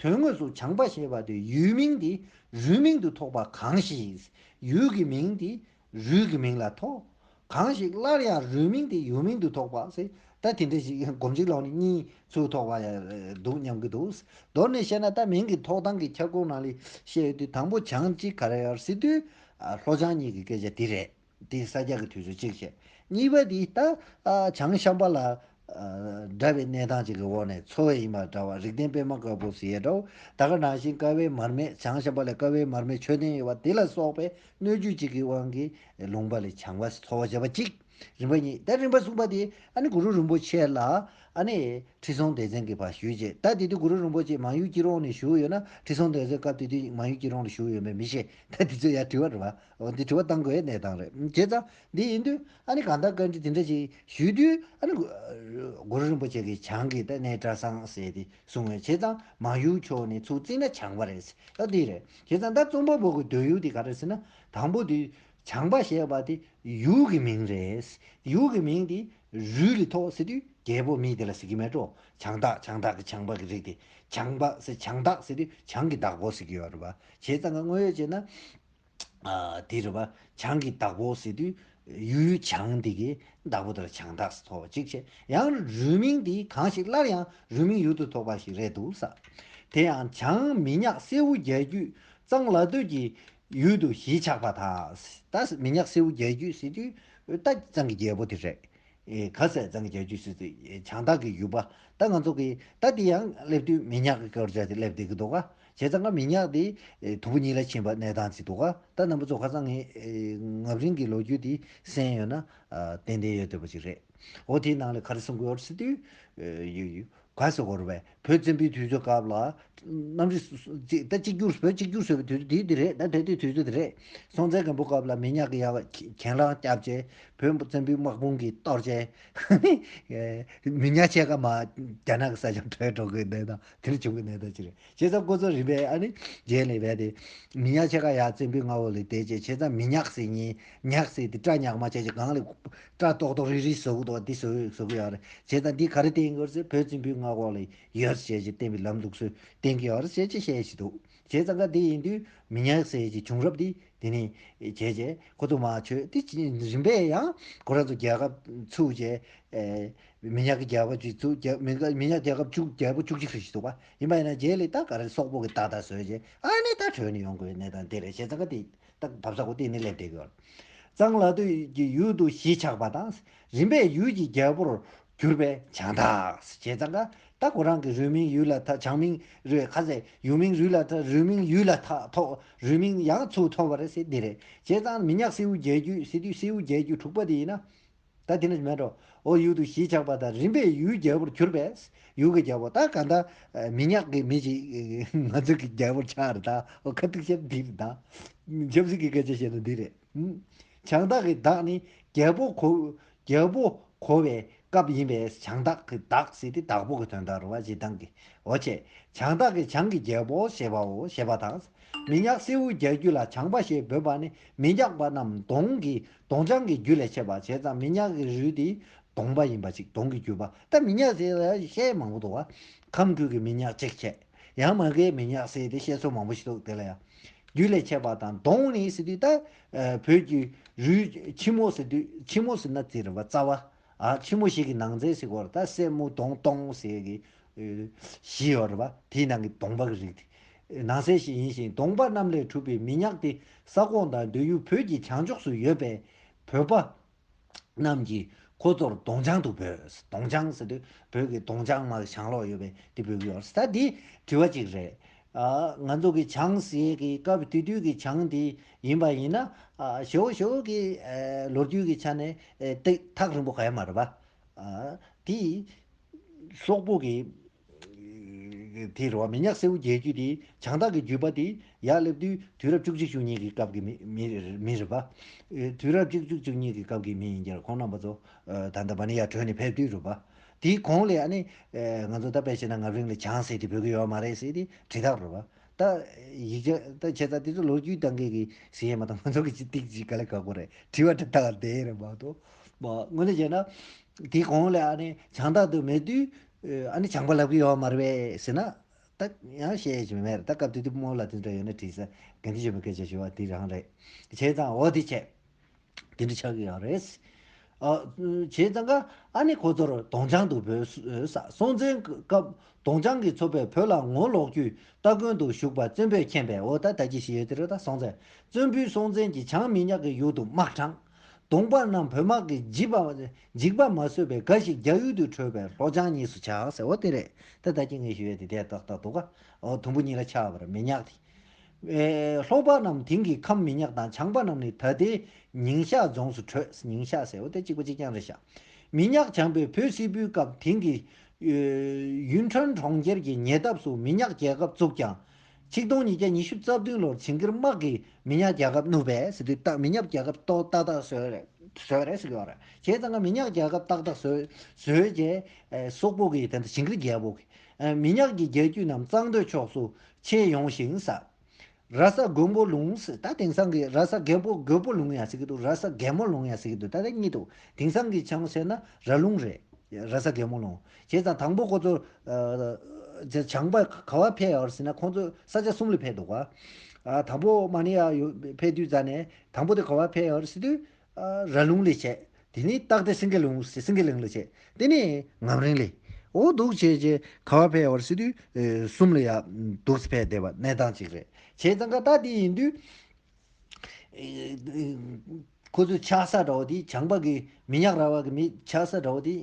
དོན་དངོས་སུ་བྱང་པ་ཞེས་པ་དེ་ཡུལ་མིང་དེ་རུས་མིང་དུ་ཐོགས་པ་གང་ཞིག་ཡུལ་གྱི་མིང་དེ་རུས་ཀྱི་མིང་ལ་ཐོགས། གང་ཞིག་སླར་ཡང་རུས་མིང་དེ་ཡུལ་མིང་དུ་ཐོགས་པ་ཟེར། ད་དེ་འདྲ་ཞིག་སྒོམ་གཅིག་ལོག་ནས་གཉིས་ཚུར་ཐོགས་པ་ཡང་འདུག་སྙམ་གྱི་འདུག་མདོར་ནས་བཤད་ན་ད་མིང་གི་ཐོགས་སྟངས་ཀྱི་ཁྱབ་ཁོངས་ནང་ལ་བཤད་ཡོད་དུས། དང་པོ་བྱང་གཅིག་ག་རེ་ཡོད་ཟེར་དུས། ཨ། ལྷོ་བྱང་གཉིས་ཀྱི་སྐད་ཆ་དེ་རེད། དེ་ས་སྐྱ་གི་དུས་ཚོད་གཅིག་བཤད། གཉིས་པ་དེ་ད། ཨ། བྱང་ཤམ་བྷ་ལ། ཨ། འདྲ་བའི་གནས་སྟངས་ཅིག་གི་འོག་ནས་འཚོ་བ་ཡིན་པ་འདྲ་བ། རིགས་ལྡན་པད་མ་དཀར་པོ་ཟེར་ཡས་འདྲ་བོ། ད་ག་ནང་བཞིན་ཀ་བའི་མར་མེ། བྱང་ཤམ་བྷ་ལའི་ཀ་བའི་མར་མེ་མཆོད་རྟེན་ཡོད་པ་དེ་ལ་སོགས་པའི་སྣོད་བཅུད་ཅིག་གི་དབང་གིས་ལུང་པ་ལས་བྱང་བ་ཚོ་བ་བྱས་པ་གཅིག་རིམ་པ་གཉིས། ད་རིམ་པ་གསུམ་པ་དེ་ཨ་ནི་གུ་རུ་རིན་པོ་ཆེ་ལ་ཨ་ནི་ཁྲི་སྲོང་ལྡེ་བཙན་གྱིས་ཕར་ཞུས་རྗེས། ད་དེ་དུས་གུ་རུ་རིན་པོ་ཆེ་མང་ཡུལ་སྐྱིད་གྲོང་ནས་བཞུགས་ཡོད་ན། ཁྲི་སྲོང་ལྡེ་བཙན་སྐབས་དེ་དུས་མང་ཡུལ་སྐྱིད་གྲོང་ལ་བཞུགས་ཡོད་མེད་མི་ཤེས། ད་དེ་ཚོ་ཡང་དྲི་བ་རེད་པ། འོ་འདི་དྲི་བ་བཏང་དགོས་གནས་སྟངས་རེད། བྱས་ཙང་འདི་ཡིན་དུས་ཨ་ནི་གང་ལྟར་བཀའ་འདྲི་དེ་འདྲ་ཞིག་ཞུས་དུས། ཨ་ནི་གུ་རུ་རིན་པོ་ཆེ་གིས་བྱང་གི་ད་གནས་བཀྲ་བཟང་ཟེར་ཏེ་གསུངས་པས། བྱས་ཙང་མང་ཡུལ་ཕྱོགས་ནས་ཚུར་བརྩིས་ན་བྱང་པ་རེད། ད་འདི་རེད། བྱས་ཙང་ད་རྩོམ་པ་པོ་གི་འདོད་ཡུལ་དེ་ག་རེ་ཟེར་ན། དང་པོ་དེ་བྱང་པ་ཞེས་པ་དེ་ཡུལ་གྱི་མིང་རེད། ཡུལ་གྱི་མིང་དེ་རུས་ལ་ཐོགས་ཟེར་དུས་རྒྱལ་པོ་མི་དེ་ལ་ཟེར་གྱི་མེད་འགྲོ། བྱང་སྟག། བྱང་སྟག་གི་བྱང་པ་གི་རིགས་དེ། བྱང་པ་ཟེར། བྱང་སྟག་ཟེར་དུས་བྱང་གི་བདག་པོ་ཟེར་གྱི་ཡོད་རེད་པ། བྱས་ཙང་ཀ་དངོས་ཡོད་བྱས་ན། ཨ། དེ་རེད་པ། བྱང་གི་བདག་པོ་ཟེར་དུས་ཡུལ་བྱང་དེ་གི་བདག་པོ་དེ་ལ་བྱང་སྟག་ཟེར་ཐོགས་པ་གཅིག་བྱས། ཡང་རུས་མིང་དེ་གང་ཞིག་སླར་ཡང་རུས་མིང་ཡུལ་དུ་ཐོགས་པ་ཞིག་རེད་འདུག་ས། དེ་ཡང་བྱང་མི་ཉག་སེའུ་རྒྱལ་རྒྱུད་གཙང་ལ་སྟོད་ཀྱི་ཡུལ་དུ་གཞིས་ཆགས་པ་དང་། ད་མི་ཉག་སེའུ་རྒྱལ་རྒྱུད་ཟེར་དུས་ད་གཙང་གི་རྒྱལ་པོ་དེ་རེད། ཨེ། ག་ཟེར། གཙང་གི་རྒྱལ་རྒྱུད་ཟེར་དུས་བྱང་སྟག་གི་ཡུལ་པ། ད་ང་ཚོ་གི་ད་དེ་ཡང་སླེབས་དུས་མི་ཉག་གི་སྐོར་བྱས་ཏེ་སླེབས་བསྡད་ཀྱི་འདུག་ག། བྱས་ཙང་ཀ་མི་ཉག་དེ། ཨེ། དུམ་བུ་གཉིས་ལ་ཕྱིན་པ་གནས་སྟངས་ཅིག་འདུག་ག། ད་རྣམ་པ་ཚོ་ཁ་སང་ངས། ཨེ། རྔ་རིང་གི་ལོ་རྒྱུས་དེ་གསན་ཡོད་ན། ཨ། ཏན་ཏན་ཡོད་བསྡད་པ་ཅིག་རེད། འོ་དེའི་ནང་ལ་ག་རེ་གསུང་གི་ཡོད་ཟེར་དུས། ཨེ། ཡོད་ཡོད། ག་ཟེར་དགོས་རེད་པས། བོད་བཙན་པོའི་དུས་ཚོད་སྐབས་ལ། གནམ་རི་སུ་སུ་ཅིག་ད་གཅིག་གྱུར། བོད་གཅིག་གྱུར་བཟོས་པའི་དུས་ཚོད་དེ་དེ་རེད། ད་དེ་དུས་དུས་ཚོད་དེ་རེད། སྲོང་བཙན་སྒམ་པོ་སྐབས་ལ་མི་ཉག་གི་ཡ་ག་གྱེན་ལངས་བརྒྱབ་བྱས། བོད་བཙན་པོའི་དམག་དཔུང་གིས་གཏོར་བྱས། མི་ཉག་ཕྱེད་ཀ་མར་རྒྱ་ནག་གི་ས་ཆར་བྲོས་འགྲོ་གི་གནས་སྟངས་དེ་འདྲ་བྱུང་གི་གནས་སྟངས་ཅིག་རེད། བྱས་ཙང་ཁོ་ཚོ་རིམ་པས་ཨ་ནི་རྗེས་ལ་བས་ཏེ་མི་ཉག་ཕྱེད་ཀ་ཡར་བཙན་པོའི་མངའ་འོག་ལ་བསྡད་བྱས། བྱས་ཙང་མི་ཉག་ཟེར་མཁན། ཉག་ཟེར་དེ་སྐྲ་ཉག་མ་བྱས་བྱས་སྒང་ལ་སྐྲ་ཏོག་ཏོག་རིལ་རིལ་བཟོ་གི་འདུག་པ། འདི་བཟོ་བཟོ་གི་ཡོད་རེད། བྱས་ཙང་འདི་ག་རེ་བསྟན་གྱི་ཡོད་ཟེར། བོད་བཙན་པོའི་མངའ་འོག་ལ་ཡོད་ཟེར་བྱས་བསྟན་པའི་ལམ་ལུགས་སྲོལ་བསྟན་གྱི་ཡོད་རེད་ཟེར་བྱས་བཤད་ཞིག་འདུག། བྱས་ཙང་ཀ་འདི་ཡིན་དུས་མི་ཉག་ཟེར་གྱི་བྱུང་རབས་འདི་དེ་ནས་བྱས་བྱས་ཁོ་ཚོ་མར་བྱོས་ཏེ། རིམ་པས་ཡང་ཁོ་རང་ཚོ་རྒྱལ་ཁབ་ཚུགས་བྱས། ཨེ། མི་ཉག་གི་རྒྱལ་པོ་ཅིག་ཚུགས། རྒྱ་མི་མི་ཉག་རྒྱལ་ཁབ་བཅུ། རྒྱལ་པོ་བཅུ་གཅིག་ཙམ་ཞིག་འདུག་པ། ཡིན་པ་ཡིན་ན་རྗེས་ལ་ད་ག་རེ་སོག་པོ་གི་ཏག་ཏག་བཟོས་བྱས། ཨ་ནི་ད་བྲོས་ནས་ཡོང་དགོས་ཡོད་གནས་སྟངས་འདི་རེད། བྱས་ཙང་ཀ་འདི་ད་བབས་ས་ཁོ་འདི་ནས་སླེབས་བསྡད་ཀྱི་ཡོད། གཙང་ལ་སྟོད་ཀྱི་ཡུལ་དུ་གཞིས་ཆགས་པ་དང་། རིམ་པས་ཡུལ་གྱི་རྒྱལ་པོར་གྱུར་པས་བྱང་སྟག། བྱས་ཙང་ཀ་ད་ཁོ་རང་གི་རུས་མིང་ཡུལ་ལ་ཐོགས། བྱང་མིང་རུས། ག་ཟེར། ཡུལ་མིང་རུས་ལ་ཐོགས། རུས་མིང་ཡང་ཚུར་ཐོགས་པ་རེད་ཟེར་འདི་རེད། བྱས་ཙང་མི་ཉག་སེའུ་རྒྱལ་རྒྱུད་ཟེར་དུས་སེའུ་རྒྱལ་རྒྱུད་དྲུག་པ་དེ་ཡིན་ན། ད་དེ་ནི་མེད་འགྲོ། འོ་ཡུལ་དུ་གཞིས་ཆགས་པ་དང་། རིམ་པས་ཡུལ་རྒྱལ་པོར་གྱུར་པས། ཡུལ་གྱི་རྒྱལ་པོ། ད་ག་ད་མི་ཉག་གི་མི་ཅིག་ང་ཚོ་གི་རྒྱལ་པོར་ཆགས་རེད། ད་འོ་ཁ་ཐུག་བཤད་འདི་རེད། ད་ཆབ་སྲིད་ཀྱི་སྐད་ཆ་བཤད་ན་འདི་རེད། བྱང་སྟག་གི་བདག་ནི་རྒྱལ་པོ་གོ། རྒྱལ་པོ་གོ་བའི་སྐབས་ཡིན་པས། བྱང་སྟག་གི་བདག་ཟེར་དེ་བདག་པོ་གི་དོན་དག་རེད་པ། སྤྱིར་བཏང་གི། འོ་བྱས། བྱང་སྟག་གི་བྱང་གི་རྒྱལ་པོ་ཞེས་པའོ། ཞེས་པ་དང་། མི་ཉག་སེའུ་རྒྱལ་རྒྱུད་ལ་བྱང་པ་ཞེས་འབོད་པ་ནི་མི་ཉག་པ་རྣམས་གདོང་གི་གདོང་བྱང་གི་རྒྱུད་ལས་མཆེད་པ། བྱས་ཙང་མི་ཉག་གི་རུས་དེ་གདོང་པ་ཡིན་པ་ཅིག། གདོང་གི་རྒྱུད་པ། ད་མི་ཉག་ཟེར་ལ་བཤད་མང་པོ་འདུག་པ། ཁམས་ཁུལ་གྱི་མི་ཉག་གཅིག་བྱས། ཡང་མ་གིའི་མི་ཉག་ཟེར་དེ་བཤད་སྲོལ་མང་པོ་ཞིག་འདུག། དེ་ལ་ཡང་རྒྱུད་ལས་མཆེད་པ་དང་། གདོང་ནི་ཟེར་དུས་ད་བོད་ཀྱི་རུས་ཕྱི་མོ་ཟེར་དུས། ཕྱི་མོ་ཟེར་ན་ཙི་རེད་པ། རྩ་བ། ཨ། ཕྱི་མོ་ཞིག་གི་ནང་ཚན་ཟེར་གོ་ར། ད་སེན་མོ་གདོང་སྟོང་ཟེར་གི་བཞི་ཡོད་རེད་པ། དེའི་ནང་གི་གདོང་པ་གི་རིགས་དེ་ནང་གསེས་ཤིག་ཡིན་ཞིང་། གདོང་པ་རྣམས་ལས་གྲུབ་པའི་མི་ཉག་དེ་ས་ཁོངས་དང་སྡོད་ཡུལ་བོད་ཀྱི་བྱང་ཕྱོགས་སུ་ཡོད་པས། བོད་པ་རྣམས་ཀྱིས་ཁོ་ཚོར་གདོང་བྱང་དུ་འབོད། གདོང་བྱང་ཟེར་དུས་བོད་ཀྱི་གདོང་བྱང་མ་བྱང་ལོགས་ཡོད་པའི་དེ་འབོད་ཀྱི་ཡོད་རེད། ད་འདི་དྲི་བ་གཅིག་རེད། ཨ། ང་ཚོ་གི་བྱང་ཟེར་གི་སྐབས་དེ་དུས་ཀྱི་བྱང་དེ་ཡིན་པ་ཡིན་ན། ཨ། ཞོ་ཞོ་གི། ཨ། ལོ་རྒྱུས་ཀྱི་ཆ་ནས། ཨ། ཏིག་ཐག་རིང་པོ་ག་ཡ་མ་རེད་པ། ཨ། དེ་སོག་པོ་གི། དེ་རེད་བ། མི་ཉག་སེའུ་རྒྱལ་རྒྱུད་དེ་བྱང་སྟག་གི་རྒྱུད་པ་དེ་ཡར་སླེབས་དུས་དུས་རབས་བཅུ་གཅིག་བཅུ་གཉིས་ཀྱི་སྐབས་ཀྱི་མི་མི་མི་རེད་པ། ཨེ། དུས་རབས་བཅུ་གཅིག་བཅུ་གཉིས་ཀྱི་སྐབས་ཀྱི་མི་ཡིན་གྱི་རེད། ཁོང་རྣམ་པ་ཚོ་ཨ་ད་ལྟ་བ་ནི་ཡར་བྲོས་ནས་ཕེབས་དུས་རེད་པ། དེའི་གོང་ལ་ཨ་ནི་ཨེ་ང་ཚོ་ད་དཔེ་བྱས་ན་རྔ་རིང་ལ་བྱང་ཟེར་དེ་བོད་ཀྱི་ཡོད་མ་རེད་ཟེར་དེ་དྲིལ་བསྒྲགས་རེད་པ། ད་ཡིག་ཆ་ད་བྱས་ཙང་དེ་ཚོ་ལོ་རྒྱུས་བཏང་མཁན་གྱི་ཟེར་ཡས་མ་གཏོགས་ང་ཚོ་གི་ཅི་ཏིག་ཅིག་ག་ལེ་ག་གོ་རེད། དྲི་བ་དྲི་ད་ག་དེ་རེད་མ་གཏོགས། མ་དངོས་གནས་བྱས་ན་དེའི་གོང་ལ་ཨ་ནི་བྱང་སྟག་ཏུ་མེད་དུས་ཨ་ནི་བྱང་པ་ལབ་ཀྱི་ཡོད་མ་རེད་པས་ཟེར་ན། ད་ཡང་བཤད་ཡས་ཅིག་མེད་རེད། ད་སྐབས་དེ་དུས་རྨོ་ལགས་དེ་འདྲ་ཡོད་ན་དྲིས་ས་དགེ་འདུན་ཆོས་འཕེལ་སྐད་ཆ་ཞུ་བ་དེ་རང་རེད། བྱས་ཙང་འོ་དེ་བྱས། དེ་འདྲ་ཆགས་ཀྱི་ཡོད་རེད། ཨ། བྱས་ཙང་ཀ་ཨ་ནི་ཁོ་ཚོར་དོང་བྱང་དུ་བོད་ས་སྲོང་བཙན་སྐབས་དོང་བྱང་གི་ཚོ་པས་བོད་ལ་ངོ་ལོག་རྒྱུའི་སྟ་གོན་དུ་ཞུགས་པ་བཙན་པོས་མཁྱེན་པས། འོ་ད་ད་ཅི་ཞིག་ཡོད་དེ་རེད། ད་སྲོང་བཙན་བཙན་པོས་སྲོང་བཙན་གྱིས་བྱང་མི་ཉག་གི་ཡུལ་དུ་དམག་དྲངས། གདོང་པ་རྣམས་བོད་དམག་གིས་འཇིགས་པ་འཇིགས་པ་མ་བཟོད་པས་འགའ་ཞིག་རྒྱ་ཡུལ་དུ་བྲོས་པས་ལྷོ་བྱང་གཉིས་སུ་ཆགས་ཟེར། འོ་དེ་རེད། ད་ད་ཅི་ངས་ཞུ་ཡས་དེ་དེ་ཏག་ཏག་འདུག་ག་འོ་དུམ་བུ་གཉིས་ལ་ཆགས་པ་རེད་མི་ཉག་དེ། ཨེ། ལྷོ་པ་རྣམས་དེང་གི་ཁམས་མི་ཉག་དང་། བྱང་པ་རྣམས་ནི་ད་ལྟའི་ཉིང་ཤག་རྫོང་སུ་བྲོས། ཉིང་ཤག་ཟེར་བ་དེ་གཅིག་པ་གཅིག་རྐྱང་རེད་ཤག་མི་ཉག་བྱང་པས་བོད་སིལ་བུའི་སྐབས་དེང་གི་ཨེ་ཡུན་ཁྲོན་གྲོང་ཁྱེར་གྱི་ཉེ་འདབས་སུ་མི་ཉག་རྒྱལ་ཁབ་བཙུགས་ཀྱང་། ཆིག་སྟོང་ཉིས་བརྒྱ་ཉི་ཤུ་རྩ་བདུན་ལོར་ཇིང་གིར་དམག་གིས་མི་ཉག་རྒྱལ་ཁབ་བསྣུབས་པས་ཟེར་དུས། ད་མི་ཉག་རྒྱལ་ཁབ་ཏོག་ཏག་ཏག་བཟོས་རེད། བཟོས་རེད་ཟེར་གྱི་ཡོད་རེད། བྱས་ཙང་ཀ་མི་ཉག་རྒྱལ་ཁབ་ཏག་ཏག་བཟོས་བཟོས་རྗེས་ཨེ་སོག་པོ་གིས་དེ་འདྲ་ཇིང་གིར་རྒྱལ་པོ་གིས། ཨ། མི་ཉག་གི་རྒྱལ་རྒྱུད་རྣམས་གཙང་སྟོད་ཕྱོགས་སུ་ཆས་ཡོང་ཞིང་ཟེར། ར་ས་རྒོད་མོ་ལུང་ཟེར། ད་དེང་སང་གི་ར་ས་རྒད་པོ་རྒོད་པོ་ལུང་ཡང་ཟེར་གྱི་འདུག་ར་ས་རྒད་མོ་ལུང་ཡང་ཟེར་གྱི་འདུག་ད་ལྟ་གཉིས་འདུག་དེང་སང་གི་ཆ་ནས་བཤད་ན་ར་ལུང་རེད། ར་ས་རྒད་མོ་ལུང་། བྱས་ཙང་དང་པོ་ཁོ་ཚོ་ཨ་བྱང་པ་ག་བ་ཕེབས་ཡོད་ཟེར་ན། ཁོང་ཚོ་ས་ཆ་གསུམ་ལ་ཕེབས་འདུག་ག་ཨ། དང་པོ་མ་ཎི་ཡར་ཡོད་ཕེབས་དུས་ཙ་ནས་དང་པོ་དེ་ག་བ་ཕེབས་ཡོད་ཟེར་དུས། ཨ། ར་ལུང་ལ་བྱས། དེ་ནས་སྟག་སྡེ་སེང་གེ་ལུང་སེང་གེ་གླིང་ལ་བྱས། དེ་ནས་ངམ་རིང་ལ། འོ་འདུག་བྱས་བྱས་ག་བ་ཕེབས་ཡོད་ཟེར་དུས་ཨེ་གསུམ་ལ་ཡ་འདུག་སེ་ཕེབས་བསྡད་པ་གནས་སྟངས་ཅིག་རེད། བྱས་ཙང་ཀ་ད་དེ་ཡིན་དུས་ཨེ་ཁོ་ཚོའི་ཆགས་ས་འདྲ་བོ་དེ། བྱང་པ་གི་མི་ཉག་ར་བ་གི་མི་ཆགས་ས་འདྲ་བོ་དེ་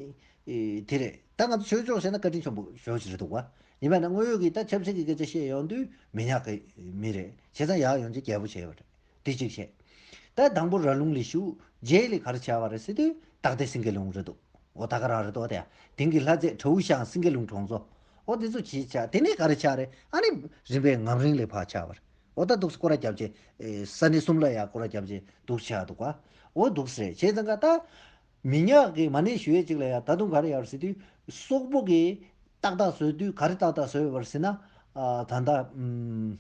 ཨེ་དེ་རེད། ད་ང་ཚོ་ཆོས་ཕྱོགས་བཤད་ན་བཀའ་དྲིན་ཆེན་པོ་ཞེ་པོ་ཅིག་རེད་འདུག་ག་ཡིན་པ་ན་དངོས་ཡོད་ཀྱི་ད་ཆབ་སྲིད་ཀྱི་སྐད་ཆ་བཤད་ཡོང་དུས་མི་ཉག་གི་མི་རེད། བྱས་ཙང་ཡར་ཡོང་རྗེས་རྒྱལ་པོ་བྱས་པ་རེད། དེ་གཅིག་བྱས། ད་དང་པོ་ར་ལུང་ལ་བཞུགས། རྗེས་ལ་ག་རེ་བྱས་པ་རེད་ཟེར་དུས་སྟག་སྡེ་སེང་གེ་ལུང་རེད་འདུག་འོ་ད་ག་རང་རེད་འདུག་དེ་ཡང་དེང་གི་ལྷ་རྩེ་བྲག་ཤང་སེང་གེ་ལུང་གྲོང་ཚོ། འོ་དེ་ཚོ་གཅིག་ཆགས། དེ་ནས་ག་རེ་ཆགས་རེད། ཨ་ནི་རིམ་པས་ངམ་རིང་ལ་ཕར་ཆགས་པ་རེད། འོ་ད་འདུག་སེ་སྐོར་ར་བརྒྱབ་བྱས་ཨེ་ས་གནས་གསུམ་ལ་ཡ་སྐོར་ར་བརྒྱབ་བྱས་འདུག་ཆགས་འདུག་ག་འོ་འདུག་སེ་རེད། བྱས་ཙང་ཀ་ད་མི་ཉག་གི་མ་ཎི་ཞུ་ཡས་གཅིག་ལ་ཡ་ད་དུང་ག་རེ་ཡོད་རེད་ཟེར་དུས། སོག་པོ་གིས་ཏག་ཏག་བཟོས་དུས་ག་རེ་ཏག་ཏག་བཟོས་ཡོད་པ་རེད་ཟེར་ན། ཨ། ད་ལྟ་ཨུམ།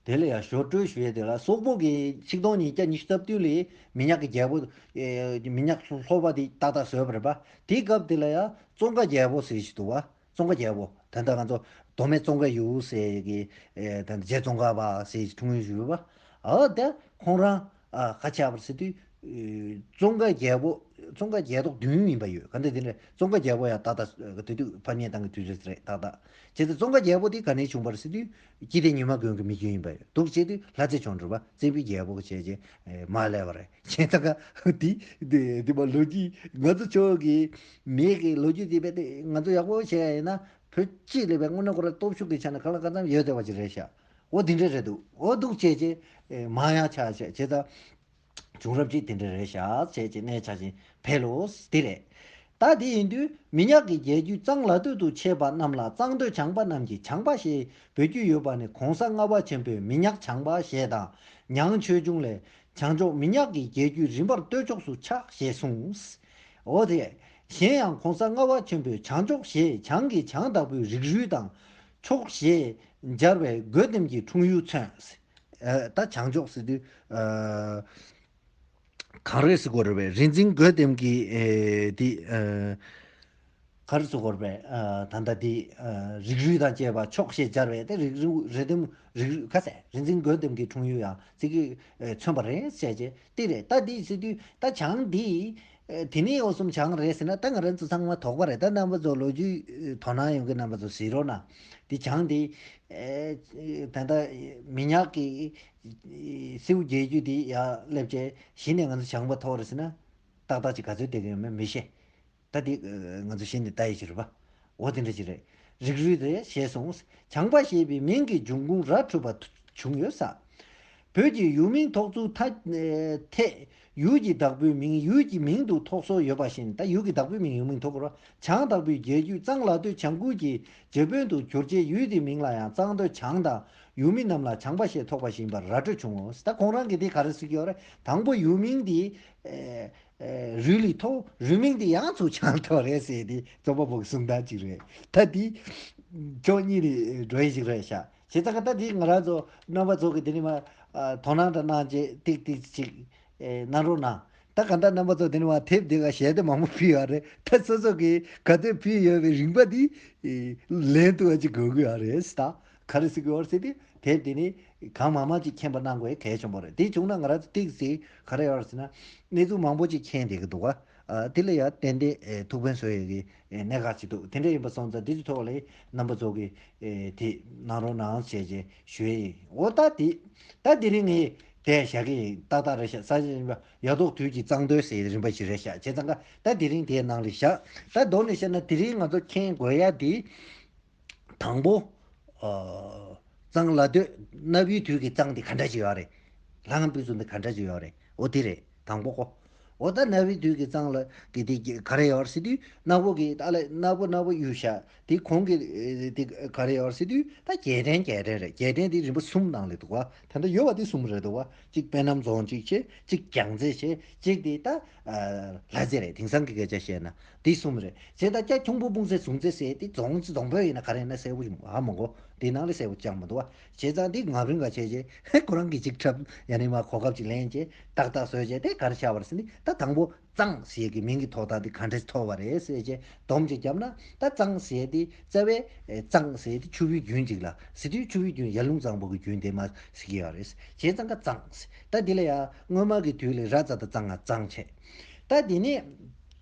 དེ་ལ་ཡང་ཞོར་འཕྲོས་ཞུ་ཡས་དེ་ལ། སོག་པོ་གིས་ཆིག་སྟོང་ཉིས་བརྒྱ་ཉི་ཤུ་རྩ་བདུན་ལོའི་མི་ཉག་གི་རྒྱལ་པོ། ཨེ། མི་ཉག་ལྷོ་པ་དེ་ཏག་ཏག་བཟོས་པ་རེད་པ། དེའི་སྐབས་དེ་ལ་ཡང་ཙོང་ཁ་རྒྱལ་པོ་ཟེར་ཞིག་འདུག་པ། ཙོང་ཁ་རྒྱལ་པོ། ད་ལྟ་ང་ཚོ་མདོ་སྨད་ཙོང་ཁ་ཡུལ་ཟེར་གི། ཨེ། ད་ལྟ་རྗེ་ཙོང་ཁ་པ་ཟེར་འཁྲུངས་ཡུལ་ཞུ་བ། ཨ། དེ་ཁོང་རང་ཨ་ཁ་ཆགས་པར་ཟེར་དུས། ཨེ། ཙོང་ཁ་རྒྱལ་པོ། ཙོང་ཁ་རྒྱལ་ཐོག་བདུན་ཡིན་པ་ཡོད། ག་འདྲ་དེ་འདྲ། ཙོང་ཁ་རྒྱལ་པོ་ཡང་ཏག་ཏག་དེ་དུས་ཕམ་ཉེས་བཏང་གི་དུས་ཚོད་རེད་ཏག་ཏག་བྱས་ཙང་ཙོང་ཁ་རྒྱལ་པོ་དེ་ག་ནས་བྱུང་བ་རེད་ཟེར་དུས། སྐྱིད་ལྡེ་ཉི་མ་མགོན་གྱི་མི་རྒྱུད་ཡིན་པ་ཡོད་འདུག་བྱས་དུས་ལྷ་རྩེ་ཆོས་སྒྲོན་པ་བཙན་པོའི་རྒྱལ་པོ་བྱས་རྗེས་མར་སླེབས་པ་རེད། བྱས་ཙང་ཀ་དེ་དེ་དེ་མ་ལོ་རྒྱུས་ང་ཚོ་ཆོས་ཀྱི་མི་གི་ལོ་རྒྱུས་དེ་བས་ཏེ་ང་ཚོ་ཡག་པོ་བྱས་ཡིན་ན། བོད་སྤྱི་ལས་པའི་དངོས་གནས་ཁོ་རང་སྟོབས་ཤུགས་ཀྱི་ཆ་ནས་གང་ལ་གང་འཚམ་ཡོད་བསྡད་པ་ཅིག་རེད་ཤག་འོ་དེ་འདྲ་རེད་འདུག་འོ་འདུག་བྱས་རྗེས་མར་ཡང་ཆགས་བྱས་བྱས་ཙང་། བྱུང་རབས་ཅིག་དེ་འདྲ་རེད་ཤག་བྱས་རྗེས་གནས་ཆགས་ཤིང་འཕེལ་ལོ། དེ་རེད། ད་དེ་ཡིན་དུས་མི་ཉག་གི་རྒྱལ་རྒྱུད་གཙང་ལ་སྟོད་དུ་མཆེད་པ་རྣམས་ལ་གཙང་སྟོད་བྱང་པ་རྣམས་ཀྱིས་བྱང་པ་ཞེས་འབོད་རྒྱུ་ཡོད་པ་ནི། གོང་ས་ལྔ་པ་ཆེན་པོས་མི་ཉག་བྱང་པ་ཞེས་དང་། ཉང་ཆོས་འབྱུང་ལས། བྱང་ཕྱོགས་མི་ཉག་གི་རྒྱལ་རྒྱུད་རིམ་པར་སྟོད་ཕྱོགས་སུ་ཆགས་ཞེས་གསུངས། འོ་དེ། གཞན་ཡང་གོང་ས་ལྔ་པ་ཆེན་པོས་བྱང་ཕྱོགས་ཞེས་བྱང་གི་བྱང་བདག་པོའི་རིགས་རུས་དང་། ཕྱོགས་ཞེས་སྦྱར་བའི་རྒོད་ལྡེམ་གྱི་འཁྲུངས་ཡུལ་མཚོན། ཨ། ད་བྱང་ཕྱོགས་ཟེར་དུས། ཨ། གང་རེད་ཟེར་དགོས་རེད་པས། རིག་འཛིན་རྒོད་ལྡེམ་གྱི། ཨེ། འདི། ཨ། ག་རེ་ཟེར་དགོས་རེད་པས། ཨ། ད་ལྟ་འདི། ཨ། རིགས་རུས་དང་བཅས་པ་ཕྱོགས་ཞེས་སྦྱར་བས་དེ་རིགས་རུས་རིགས་ལྡེམ་རིགས་རུས་ཁ་ཟེར། རིག་འཛིན་རྒོད་ལྡེམ་གྱི་འཁྲུངས་ཡུལ་ཡང་ཅིག་གིས། ཨེ། མཚོན་པ་རེད་ཟེར་བྱས་དེ་རེད། ད་འདི་ཟེར་དུས་ད་བྱང་འདི། ཨེ། དེ་ནས་འོ་གསུམ་བྱང་རེད་ཟེར་ན་ད་ང་རང་ཚོ་ཚང་མ་དོགས་པ་རེད། ད་རྣམ་པ་ཚོ་ལོ་རྒྱུས་དོ་སྣང་ཡོད་མཁན་རྣམ་པ་ཚོ་གཟིགས་རོགས་གནང་། འདི་བྱང་འདི། ཨེ། ད་ལྟ་མི་ཉག་གི་སེའུ་རྒྱལ་རྒྱུད་འདི་ཡར་སླེབས་བྱས་གཞི་ནས་ང་ཚོ་བྱང་པ་ཐོག་རེད་ཟེར་ན། ཏག་ཏག་ཅིག་ག་ཚོད་བསྡད་ཀྱི་ཡོད་མེད་མི་ཤེས། ད་འདི་ང་ཚོ་གཞི་ནས་ལྟ་ཡི་ཅིག་རེད་པ། འོ་དེ་འདྲ་ཅིག་རེད། རིགས་རུས་དེ་ཞེས་གསུངས། བྱང་པ་ཞེས་པའི་མིང་གི་འབྱུང་ཁུངས་ར་འཁྲུད་པ་བྱུང་ཡོད་ས། བོད་ཀྱི་ཡུལ་མིང་ཐོགས་ཚུལ་ཐ་ཨེ་ཐད་ཡུལ་གྱི་བདག་པོའི་མིང་ཡུལ་གྱི་མིང་དུ་ཐོགས་སྲོལ་ཡོད་པ་བཞིན། ད་ཡུལ་གྱི་བདག་པོའི་མིང་ཡུལ་མིང་ཐོགས་དགོས་རེད། བྱང་བདག་པོའི་རྒྱལ་རྒྱུད་གཙང་ལ་སྟོད་བྱང་ཁུལ་གྱི་རྗེ་དཔོན་དུ་གྱུར་རྗེས་ཡུལ་དེའི་མིང་ལ་ཡང་གཙང་སྟོད་བྱང་དང་། ཡུལ་མི་རྣམས་ལ་བྱང་པ་ཞེས་ཐོགས་པ་ཞིག་ཡིན་པར་ར་སྤྲོད་བྱུང་ངོ་། ད་ཁོང་རང་གིས་དེ་ག་རེ་ཟེར་གྱི་ཡོད་རེད། དང་པོ་ཡུལ་མིང་དེ་ཨེ་ཨེ་རུས་ལ་ཐོགས། རུས་མིང་དེ་ཡང་ཚུར་བྱང་ལ་ཐོགས་རེད་ཟེར་དེ་རྩོམ་པ་པོ་གི་གསུང་སྟངས་གཅིག་རེད། ད་དེ་ཕྱོགས་གཉིས་ནས་འགྲོ་ཡི་ཞིག་རེད་ཤག་བྱས་ཙང་ད་དེ་ང་རང་ཚོ་རྣམ་པ་ཚོ་གི་དེ་ནི་མ་ཨ་དོ་སྣང་འདྲ་གནང་རྗེས་ཏིག་ཏིག་ཅིག་ཨེ་གནང་རོགས་གནང་། ད་ག་ད་རྣམ་པ་ཚོ་དེ་ནི་མ་དེབ་དེ་ག་གཞས་དེ་མང་པོ་ཕུལ་ཡོད་རེད། ད་སོ་སོ་གི་ག་དེ་ཕུལ་ཡོད་པའི་རིམ་པ་དེ་ཨེ་ལན་དུ་བ་ཅིག་དགོས་ཀྱི་ཡོད་རེད། ད་ག་རེ་ཟེར་གྱི་ཡོད་རེད་ཟེར་དུས་དེབ་དེ་ནི་གང་མང་མང་ཅིག་མཁྱེན་པ་གནང་དགོས་གལ་ཆེན་པོ་རེད། དེ་བྱུང་ན་ང་རང་ཚོ་ཏིག་ཙི་ག་རེ་ཡོད་རེད་ཟེར་ན་གནས་ཚུལ་མང་པོ་ཅིག་མཁྱེན་བསྡད་ཀྱི་འདུག་ག་ཨ་དེ་ལ་ཡང་ཏན་ཏན་ཨེ་ཐུགས་ཕན་གསོས་ཡོད་ཀྱི་ཨེ་གནད་འགག་ཅིག་འདུག་དེ་འདྲ་ཡིན་པ་སོང་ཙང་དེ་ཚོའི་ཐོག་ལ་རྣམ་པ་ཚོ་གིས་ཨེ་དེ་གནང་རོགས་གནང་ཞེས་བྱས་ཞུ་ཡས་ཡིན། འོ་ད་དེ་ད་དེ་རིང་ངས་དེ་བཞག་གི་ཡིན། ཏག་ཏག་རེད་ཤག་ས་ཆ་རིམ་པ་ཡ་ཐོག་དུས་ཀྱི་གཙང་སྟོད་ཟེར་རིམ་པ་ཞིག་རེད་ཤག་བྱས་ཙང་ཀ་ད་དེ་རིང་དེའི་ནང་ལ་བཞག་ད་མདོར་ནས་བཤད་ན་དེ་རིང་ང་ཚོ་མཁྱེན་དགོས་ཡ་དེ། དང་པོ། ཨ། གཙང་ལ་སྟོད་གནའ་བོའི་དུས་ཀྱི་གཙང་དེ་ག་འདྲ་ཅིག་ཡོད་རེད། ལྷ་ཁང་དཔེ་མཛོད་འདི་ག་འདྲ་ཅིག་ཡོད་རེད། འོ་དེ་རེད་དང་པོ་ཁོ། འོ་ད་གནའ་བོའི་དུས་ཀྱི་གཙང་ལ་གི་དེ་ག་རེ་ཡོད་རེད་ཟེར་དུས་གནའ་བོ་གི་ད་ལ་གནའ་བོ་གནའ་བོ་ཡུལ་ཤག་དེ་གོང་གི་དེ་ག་རེ་ཡོད་རེད་ཟེར་དུས་ད་རྒྱལ་ཕྲན་རྒྱལ་ཕྲན་རེད། རྒྱལ་ཕྲན་དེ་རིམ་པ་གསུམ་ནང་ལ་འདུག་ག་ད་ལྟ་ཡོད་པ་དེ་གསུམ་རེད་འདུག་ག་གཅིག་དཔེ་རྣམ་རྫོང་གཅིག་བྱས་གཅིག་རྒྱལ་རྩེ་བྱས་གཅིག་དེ་ད། ལྷ་རྩེ་རེད། དེང་སང་གི་སྐད་ཆ་བཤད་ན་དེ་གསུམ་རེད། བྱས་ད་སྐྱ་ཁྱུང་པོ་སྤུང་རྩེ་གཟུང་རྩེ་ཟེར་དེ་རྫོང་རྫོང་དཔོན་ཡིན་ན་ག་རེ་ཡིན་ན་གསལ་པོ་ཞིག་ཧ་མ་གོ་དེ་ནང་ལ་གསལ་པོ་ཅང་མི་འདུག་བ། བྱས་ཙང་དེ་ང་རང་ག་བྱས་རྗེས་ཁོ་རང་གིས་ཅིག་འཁྲབ་ཡ་ནི་མ་གོ་སྐབས་ཅིག་ལེན་རྗེས་ཏག་ཏག་བཟོས་རྗེས་དེ་ག་རེ་ཆགས་པ་རེད་ཟེར་ནི་ད་དང་པོ་གཙང་ཟེར་གི་མིང་གི་ཐོག་ཐག་དེ་ག་འདྲས་ཐོགས་པ་རེད་ཟེར་རྗེས་སྡོམ་ཅིག་བརྒྱབ་ན་ད་གཙང་ཟེར་དེ་རྩ་བའི་གཙང་ཟེར་དེ་ཆུ་བོའི་རྒྱུན་ཅིག་ལ་ཟེར་དུས་ཆུ་བོའི་རྒྱུན་ཡར་ཀླུང་གཙང་པོ་གི་རྒྱུན་དེ་མ་ཟེར་གི་ཡོད་རེད། བྱས་ཙང་ཀ་གཙང་ཟེར་ད་དེ་ལ་ཡ་སྔོན་མ་གི་དུས་ལ་ར་ཙ་ད་གཙང་ང་གཙང་བྱས། ད་དེ་ནས་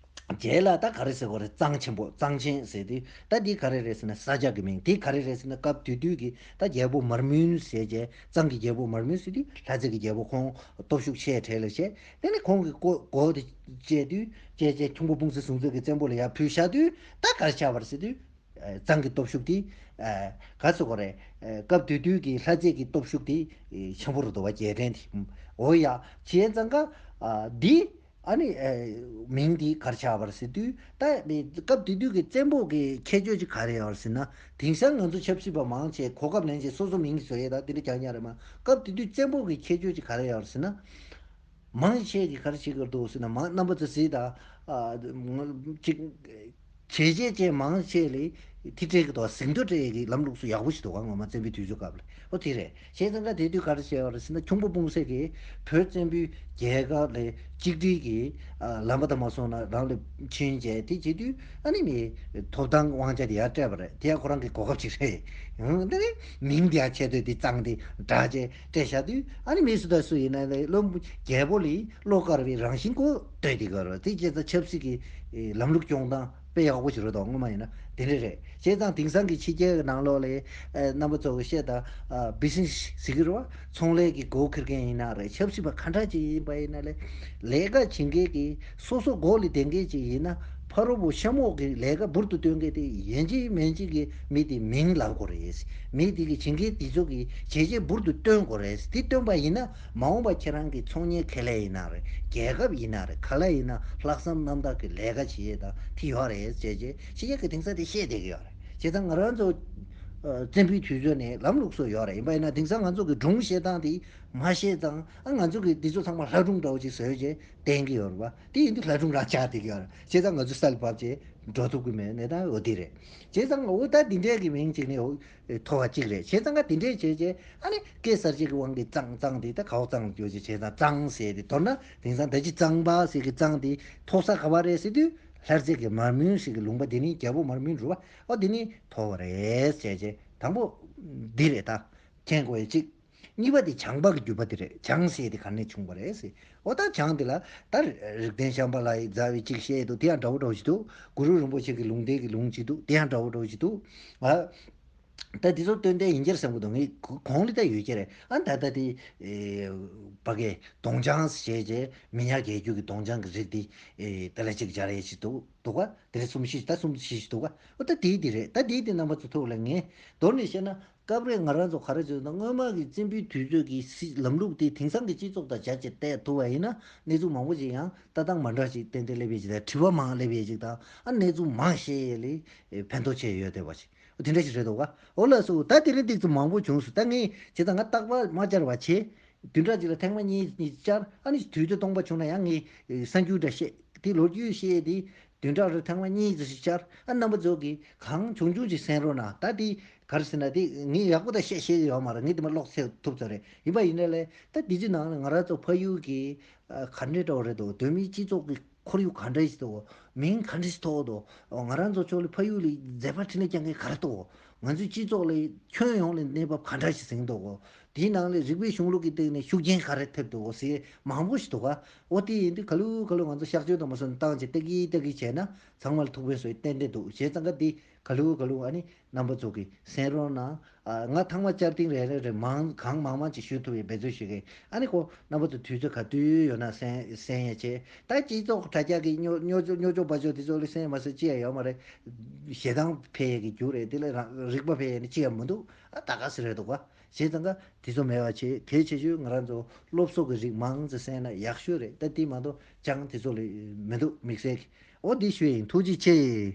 རྗེས་ལ་ད་ག་རེ་ཟེར་དགོས་རེད། གཙང་ཆེན་པོ་གཙང་ཆེན་ཟེར་དུས་ད་འདི་ག་རེ་རེད་ཟེར་ན་ས་ཆ་གི་མིང་དེ་ག་རེ་རེད་ཟེར་ན་སྐབས་དེ་དུས་ཀྱི་ད་རྒྱལ་པོ་མར་མུན་ཟེར་བྱས་གཙང་གི་རྒྱལ་པོ་མར་མུན་ཟེར་དུས་ལྷ་རྩེ་གི་རྒྱལ་པོ་ཁོང་སྟོབས་ཤུགས་ཆེ་གྲས་ལ་བྱས་དེ་ནི་ཁོང་གི་སྒོ་སྒོ་དེ་བཅད་དུས་བཅད་བཅད་ཁྱུང་པོ་སྤུང་རྩེ་གཟུང་རྩེ་གི་བཙན་པོ་ལ་ཡར་ཕུལ་བཞག་དུས་ད་ག་རེ་ཆགས་པ་རེད་ཟེར་དུས་གཙང་གི་སྟོབས་ཤུགས་དེ་ག་ཟེར་དགོས་རེད། སྐབས་དེ་དུས་ཀྱི་ལྷ་རྩེ་གི་སྟོབས་ཤུགས་དེ་ཆེན་པོ་རེད་འདུག་བ། རྒྱལ་ཕྲན་དེ་འོ་ཡ་བྱས་ཙང་ཀ་འདི། ཨ་ནི། ཨེ། མིང་འདི་ག་རེ་ཆགས་པ་རེད་ཟེར་དུས་ད་ནི་སྐབས་དེ་དུས་ཀྱི་བཙན་པོ་གི་ཁྱད་ཆོས་ཅིག་ག་རེ་ཡོད་རེད་ཟེར་ན་དེང་སང་ང་ཚོ་ཆབ་སྲིད་པ་མང་ཆེ་གོ་སྐབས་ལེན་བྱས་སོ་སོ་མིང་གི་བཟོ་ཡས་དང་དེ་འདྲ་རྒྱག་ཉག་རེད་མ། སྐབས་དེ་དུས་བཙན་པོ་གི་ཁྱད་ཆོས་ཅིག་ག་རེ་ཡོད་རེད་ཟེར་ན། མང་ཆེ་གི་ག་རེ་བྱེད་ཀྱི་འདུག་ཟེར་ན་མང་རྣམ་པ་ཚོ་གཟིགས་དང་། ཨ། ཅིག་བྱས་རྗེས་ཅན་མང་ཆེ་ལས་དེ་སྤྲད་ཀྱི་འདུག་ཟིན་ཐོ་སྤྲད་ཀྱི་ལམ་ལུགས་སུ་ཡག་པོ་ཞིག་འདུག་ང་མ་བཙན་པོའི་དུས་ཚོད་སྐབས་ལ་ཨོ་དེ་རེད། བྱས་ཙང་ཀ་དེ་དུས་ག་རེ་བྱས་པ་རེད་ཟེར་ན་ཁྱུང་པོ་སྤུངས་སེ་གིས་བོད་བཙན་པོའི་རྒྱལ་ཁབ་ལ་གཅིག་སྒྲིལ་གྱི་ལམ་པ་དང་མ་སོང་ན་རང་ལ་ཕྱིན་བྱས་དེ་བྱེད་དུས་ཨ་ནི་མི་ཐོབ་ཐང་དབང་ཆ་དེ་ཡར་སྤྲད་པ་རེད། དེ་ཡང་ཁོ་རང་གི་གོ་སྐབས་ཅིག་རེད། ཡང་དེ་ནི་མིང་དེ་ཡང་ཆེ་བསྟོད་དེ་གཙང་དེ་འདྲ་བྱས་སྤྲད་བཞག་དུས་ཨ་ནི་མི་སུ་དང་སུ་ཡིན་ན་ལས་བློན་པོ་རྒྱལ་པོ་ལས། བློ་དཀར་བའི་རང་བཞིན་ཀོ་ལྟོས་དེ་ག་རོ་དེ་བྱས་ཙང་ཆབ་སྲིད་ཀྱི་ལམ་ལུགས་སྐྱོང་སྟངས་དཔེ་ཡག་པོ་ཞིག་རེད་དོ། སྔོན་མ་ཡིན་ན་དེ་འདྲ་རེད། བྱས་ཙང་དེང་སང་གི་ཕྱི་རྒྱལ་གྱི་ནང་ལོགས་ལ་རྣམ་པ་ཚོ་གི་བཤད་དང་བི་སི་ནེ་སི་ཟེར་གི་རེད་བ། ཚོང་ལས་ཀྱི་སྒོ་ཁྱེར་མཁན་ཡིན་ན་རེད། ཆབ་སྲིད་པ་ག་འདྲ་ཅིག་ཡིན་པ་ཡིན་ན་ལས་ལས་ཀ་བྱེད་མཁན་གྱི་སོ་སོ་སྒོ་ལས་བསྡད་མཁན་ཅིག་ཡིན་ན་ཕ་རོལ་པོ་གཤམ་འོག་གི་ལས་ཀ་འབུར་དུ་བཏོན་མཁན་དེ་ཡིན་གཅིག་མིན་གཅིག་གི་མི་དེ་མིང་ལབ་དགོས་རེད། མི་དེ་གི་བྱེད་མཁན་དེ་ཚོ་གི་བྱས་རྗེས་འབུར་དུ་བཏོན་དགོས་རེད། དེ་བཏོན་པ་ཡིན་ན་མ་འོངས་པ་ཁྱེད་རང་གི་ཚོང་གཉེར་ཁེ་ལས་ཡིན་ན་རེད། རྒྱལ་ཁབ་ཡིན་ན་རེད། ག་ལ་ཡིན་ན་ལྷག་བསམ་རྣམ་དག་གི་ལས་ཀ་བྱེད་ཡས་དང་དེ་ཡོད་རེད་ཟེར་བྱས་ཕྱི་རྒྱལ་གི་དེང་སང་དེ་བཤད་བསྡད་ཀྱི་ཡོད་རེད། བྱས་ཙང་ང་རང་ཚོ་བཙན་པོའི་དུས་ཚོད་ནས་ལམ་ལུགས་སུ་ཡོད་རེད། ཡིན་པ་ཡིན་ན་དེང་སང་ང་ཚོ་གི་སྒྲུང་བཤད་སྟངས་དེ་མ་བཤད་ཙང་ཨ་ང་ཚོ་གི་འདི་ཚོ་ཚང་མ་ལྷ་སྒྲུང་འདྲ་བོ་ཅིག་བཟོས་བྱས་བསྟན་གྱི་ཡོད་རེད་བ། དེ་ཡིན་དུས་ལྷ་སྒྲུང་རང་ཆགས་བསྡད་ཀྱི་ཡོད་རེད། བྱས་ཙང་ང་ཚོ་ས་ལ་བབས་བྱས་འགྲོ་ཐུབ་ཀྱི་མེད་ནས་ད་འོ་དེ་རེད། བྱས་ཙང་འོ་ད་འདི་འདྲའི་གི་མིང་ཅིག་ནས་འོ་ཐོབ་པ་ཅིག་རེད། བྱས་ཙང་ཀ་དེ་འདྲའི་བྱས་བྱས་ཨ་ནི་སྐད་གསར་བརྗེ་གི་དབང་གིས་གཙང་གཙང་དེ་ད་གའོ་གཙང་རྒྱུ་ཅིག་བྱས་ཙང་གཙང་ཟེར་ཏེ་མདོར་ན་དེང་སང་ད་ཅི་གཙང་པ་ཟེར་གི་གཙང་དེ་ཐོབ་ས་ག་བ་རེད་ཟེར་དུས་ལྷ་རྩེ་གི་མར་མེའུ་ཟེར་གི་ལུང་པ་དེ་ནི་རྒྱལ་པོ་མར་མེའུ་རུ་བ་ཨོ་དེ་ནི་ཐོབ་པ་རེད་བྱས་བྱས་དང་པོ་འདི་རེད་ད། མཁྱེན་དགོས་ཡ་གཅིག་གཉིས་པ་དེ་བྱང་པ་གི་བརྒྱུད་པ་དེ་རེད། བྱང་ཟེར་དེ་ག་ནས་བྱུང་བ་རེད་ཟེར། འོ་ད་བྱང་དེ་ལ་ད་རིག་ལྡན་ཤམ་བྷ་ལ་ཡི་མཛའ་བའི་གཅིག་བཤད་འདུག་དེ་ཡང་འདྲ་བོ་འདྲ་བོ་ཞིག་འདུག་གུ་རུ་རིན་པོ་ཆེ་གི་ལུང་བསྟན་གྱི་ལུང་གཅིག་འདུག་དེ་ཡང་འདྲ་བོ་འདྲ་བོ་ཞིག་འདུག་ཨ། ད་འདི་ཚོ་སྟོན་ཏེ་ཡིན་གྱི་རེད་བསམ་གྱི་འདུག་ངས་གོང་ལ་ད་ཡོད་ཀྱི་རེད། ཨ་ད་ད་དེ་ཨེ་ཕ་གི་གདོང་ལྗང་ཞེས་བྱས་མི་ཉག་རྒྱལ་རྒྱུད་ཀྱི་གདོང་ལྗང་གི་རིགས་དེ་ཨེ་ད་ལ་ཅིག་སྦྱར་ཡས་ཅིག་འདུག་འདུག་ག་དེ་རེད། གསུམ་བཞི་ད་གསུམ་བཞི་ཞིག་འདུག་ག་འོ་ད་དེའི་དེ་རེད། ད་དེའི་དེ་རྣམ་པ་ཚོ་ཐུགས་ལ་ངས་མདོར་ནས་བཤད་ན། སྐབས་རེ་ང་རང་ཚོ་ག་རེ་བྱེད་ན། སྔོན་མ་གི་བཙན་པོའི་དུས་ཚོད་ཀྱི་སྲིད་ལམ་ལུགས་དེ་དེང་སང་གི་སྤྱི་ཚོགས་དང་སྦྱར་བྱས་བལྟས་ཐུབ་པ་ཡིན་ན། གནས་ཚུལ་མང་པོ་ཞིག་ཡང་ལྟ་སྟངས་མ་འདྲ་ཞིག་ཏན་ཏན་སླེབས་ཡས་ཅིག་དང་། དྲི་བ་མང་སླེབས་ཡས་ཅིག་དང་། ཨ་གནས་ཚུལ་མང་ཤེས་ཡས་ལས་ཕན་ཐོགས་ཆེ་ཡོད་བསྡད་པ་ཞིག་འོ་དེ་འདྲ་ཞིག་རེད་འདུག་ག་འོ་ལགས་སོ། ད་དེ་རིང་ཏོག་ཙམ་མང་པོ་བྱུང་སོང་། ད་ངས་བྱས་ཙང་ང་རྟག་པར་མ་བཅར་བ་བྱས། བདུན་ཕྲག་གཅིག་ལ་ཐེངས་མ་གཉིས་གཉིས་བཅར། ཨ་ནི་དུས་ཚོད་སྟོང་པ་བྱུང་ན་ཡང་ངས་གསར་འགྱུར་འདྲ་བཤད། དེ་ལོ་རྒྱུས་བཤད་དེ་བདུན་ཕྲག་རེ་ཐེངས་མ་གཉིས་ཙམ་ཞིག་བཅར། ཨ་རྣམ་པ་ཚོ་གིས་གང་བྱུང་བྱུང་ཅིག་གསན་རོགས་གནང་། ད་དེ་ག་རེ་ཟེར་ན། དེ་ངས་ཡག་པོ་ད་བཤད་ཤེས་ཀྱི་ཡོད་མ་རེད། ངས་དེ་མ་ཀློག་ཚེ་ཐུབ་ཚོད་རེད། ཡིན་པ་ཡིན་ན་ལས་ད་དེ་ཚོའི་ནང་ལ་ང་རང་ཚོ་ཕ་ཡུལ་གྱི་ཨ་ག་འདྲ་འདྲ་བོ་རེད་འདུག་བོད་མིའི་སྤྱི་ཚོགས་ཀྱི་ཁོར་ཡུག་ག་འདྲ་ཞིག་འདུག་མིང་ག་འདྲ་ཞིག་ཐོགས་འདུག་ང་རང་ཚོ་ཕྱོགས་ལ་ཕ་ཡུལ་ལ་མཛད་པ་འཕྲིན་ལས་རྒྱག་མཁན་ག་རེ་འདུག་ང་ཚོའི་སྤྱི་ཚོགས་ལ་ཁྱོན་ཡོངས་ལ་གནས་བབ་ག་འདྲ་ཞིག་ཟིན་འདུག་དེའི་ནང་ལ་རིག་པའི་གཞུང་ལུགས་ཀྱི་སྟེང་ནས་ཤུགས་རྐྱེན་ག་རེ་ཐེབས་འདུག་ཟེར་མང་པོ་ཞིག་འདུག་ག་འོ་དེ་ཡིན་དུས་ག་ལེར་ག་ལེར་ང་ཚོ་གཤག་བཅོས་དང་མ་སོན་བཏང་བྱས་ལྟ་གི་ལྟ་གི་བྱས་ན་ཚང་མ་ལ་ཐུགས་ཕན་གསོས་ཏན་ཏན་འདུག་བྱས་ཙང་ཀ་འདི་ག་ལེར་ག་ལེར་ཨ་ནི་རྣམ་པ་ཚོ་གིས་གསན་རོགས་གནང་། ཨ་ང་ཐེངས་མ་བཅར་ཐེངས་རེ་རེ་རེ་མང་གང་མང་མང་ཅིག་ཞུ་ཐུབ་པའི་འབད་རྩོལ་ཞུ་གི། ཨ་ནི་ཁོ་རྣམ་པ་ཚོ་དུས་ཚོད་ག་དུས་ཡོད་ན་གསན་གསན་ཡས་བྱས། ད་སྤྱི་ཚོགས་དྲ་རྒྱ་གི་སྨྱོ་སྨྱོ་སྨྱོ་སྦྱོང་བ་སྦྱོང་དེ་ཚོ་ལ་གསན་མ་གསན་ཅི་ཡང་ཡོད་མ་རེད། ཞེ་སྡང་འཕེལ་ཡས་ཀྱི་རྒྱུ་རེད། དེ་ལ་རང་རིག་པ་འཕེལ་ཡས་ནི་ཅི་ཡང་མི་འདུག་ཨ་ད་ག་ཟེར་རེད་འདུག་ག་བྱས་ཙང་ཀ་དེ་ཚོ་མེད་པ་བྱས། གལ་ཆེ་ཤོས་ང་རང་ཚོ་སློབ་གསོ་གི་རིགས་མང་ཙམ་གསན་ན་ཡག་ཤོས་རེད། ད་དེ་མ་གཏོགས་ཅང་དེ་ཚོ་ལ་མི་འདུག་དམིགས་བསལ་གྱི། འོ་འདི་ཞུ་ཡིན། ཐུགས་རྗེ་ཆེ།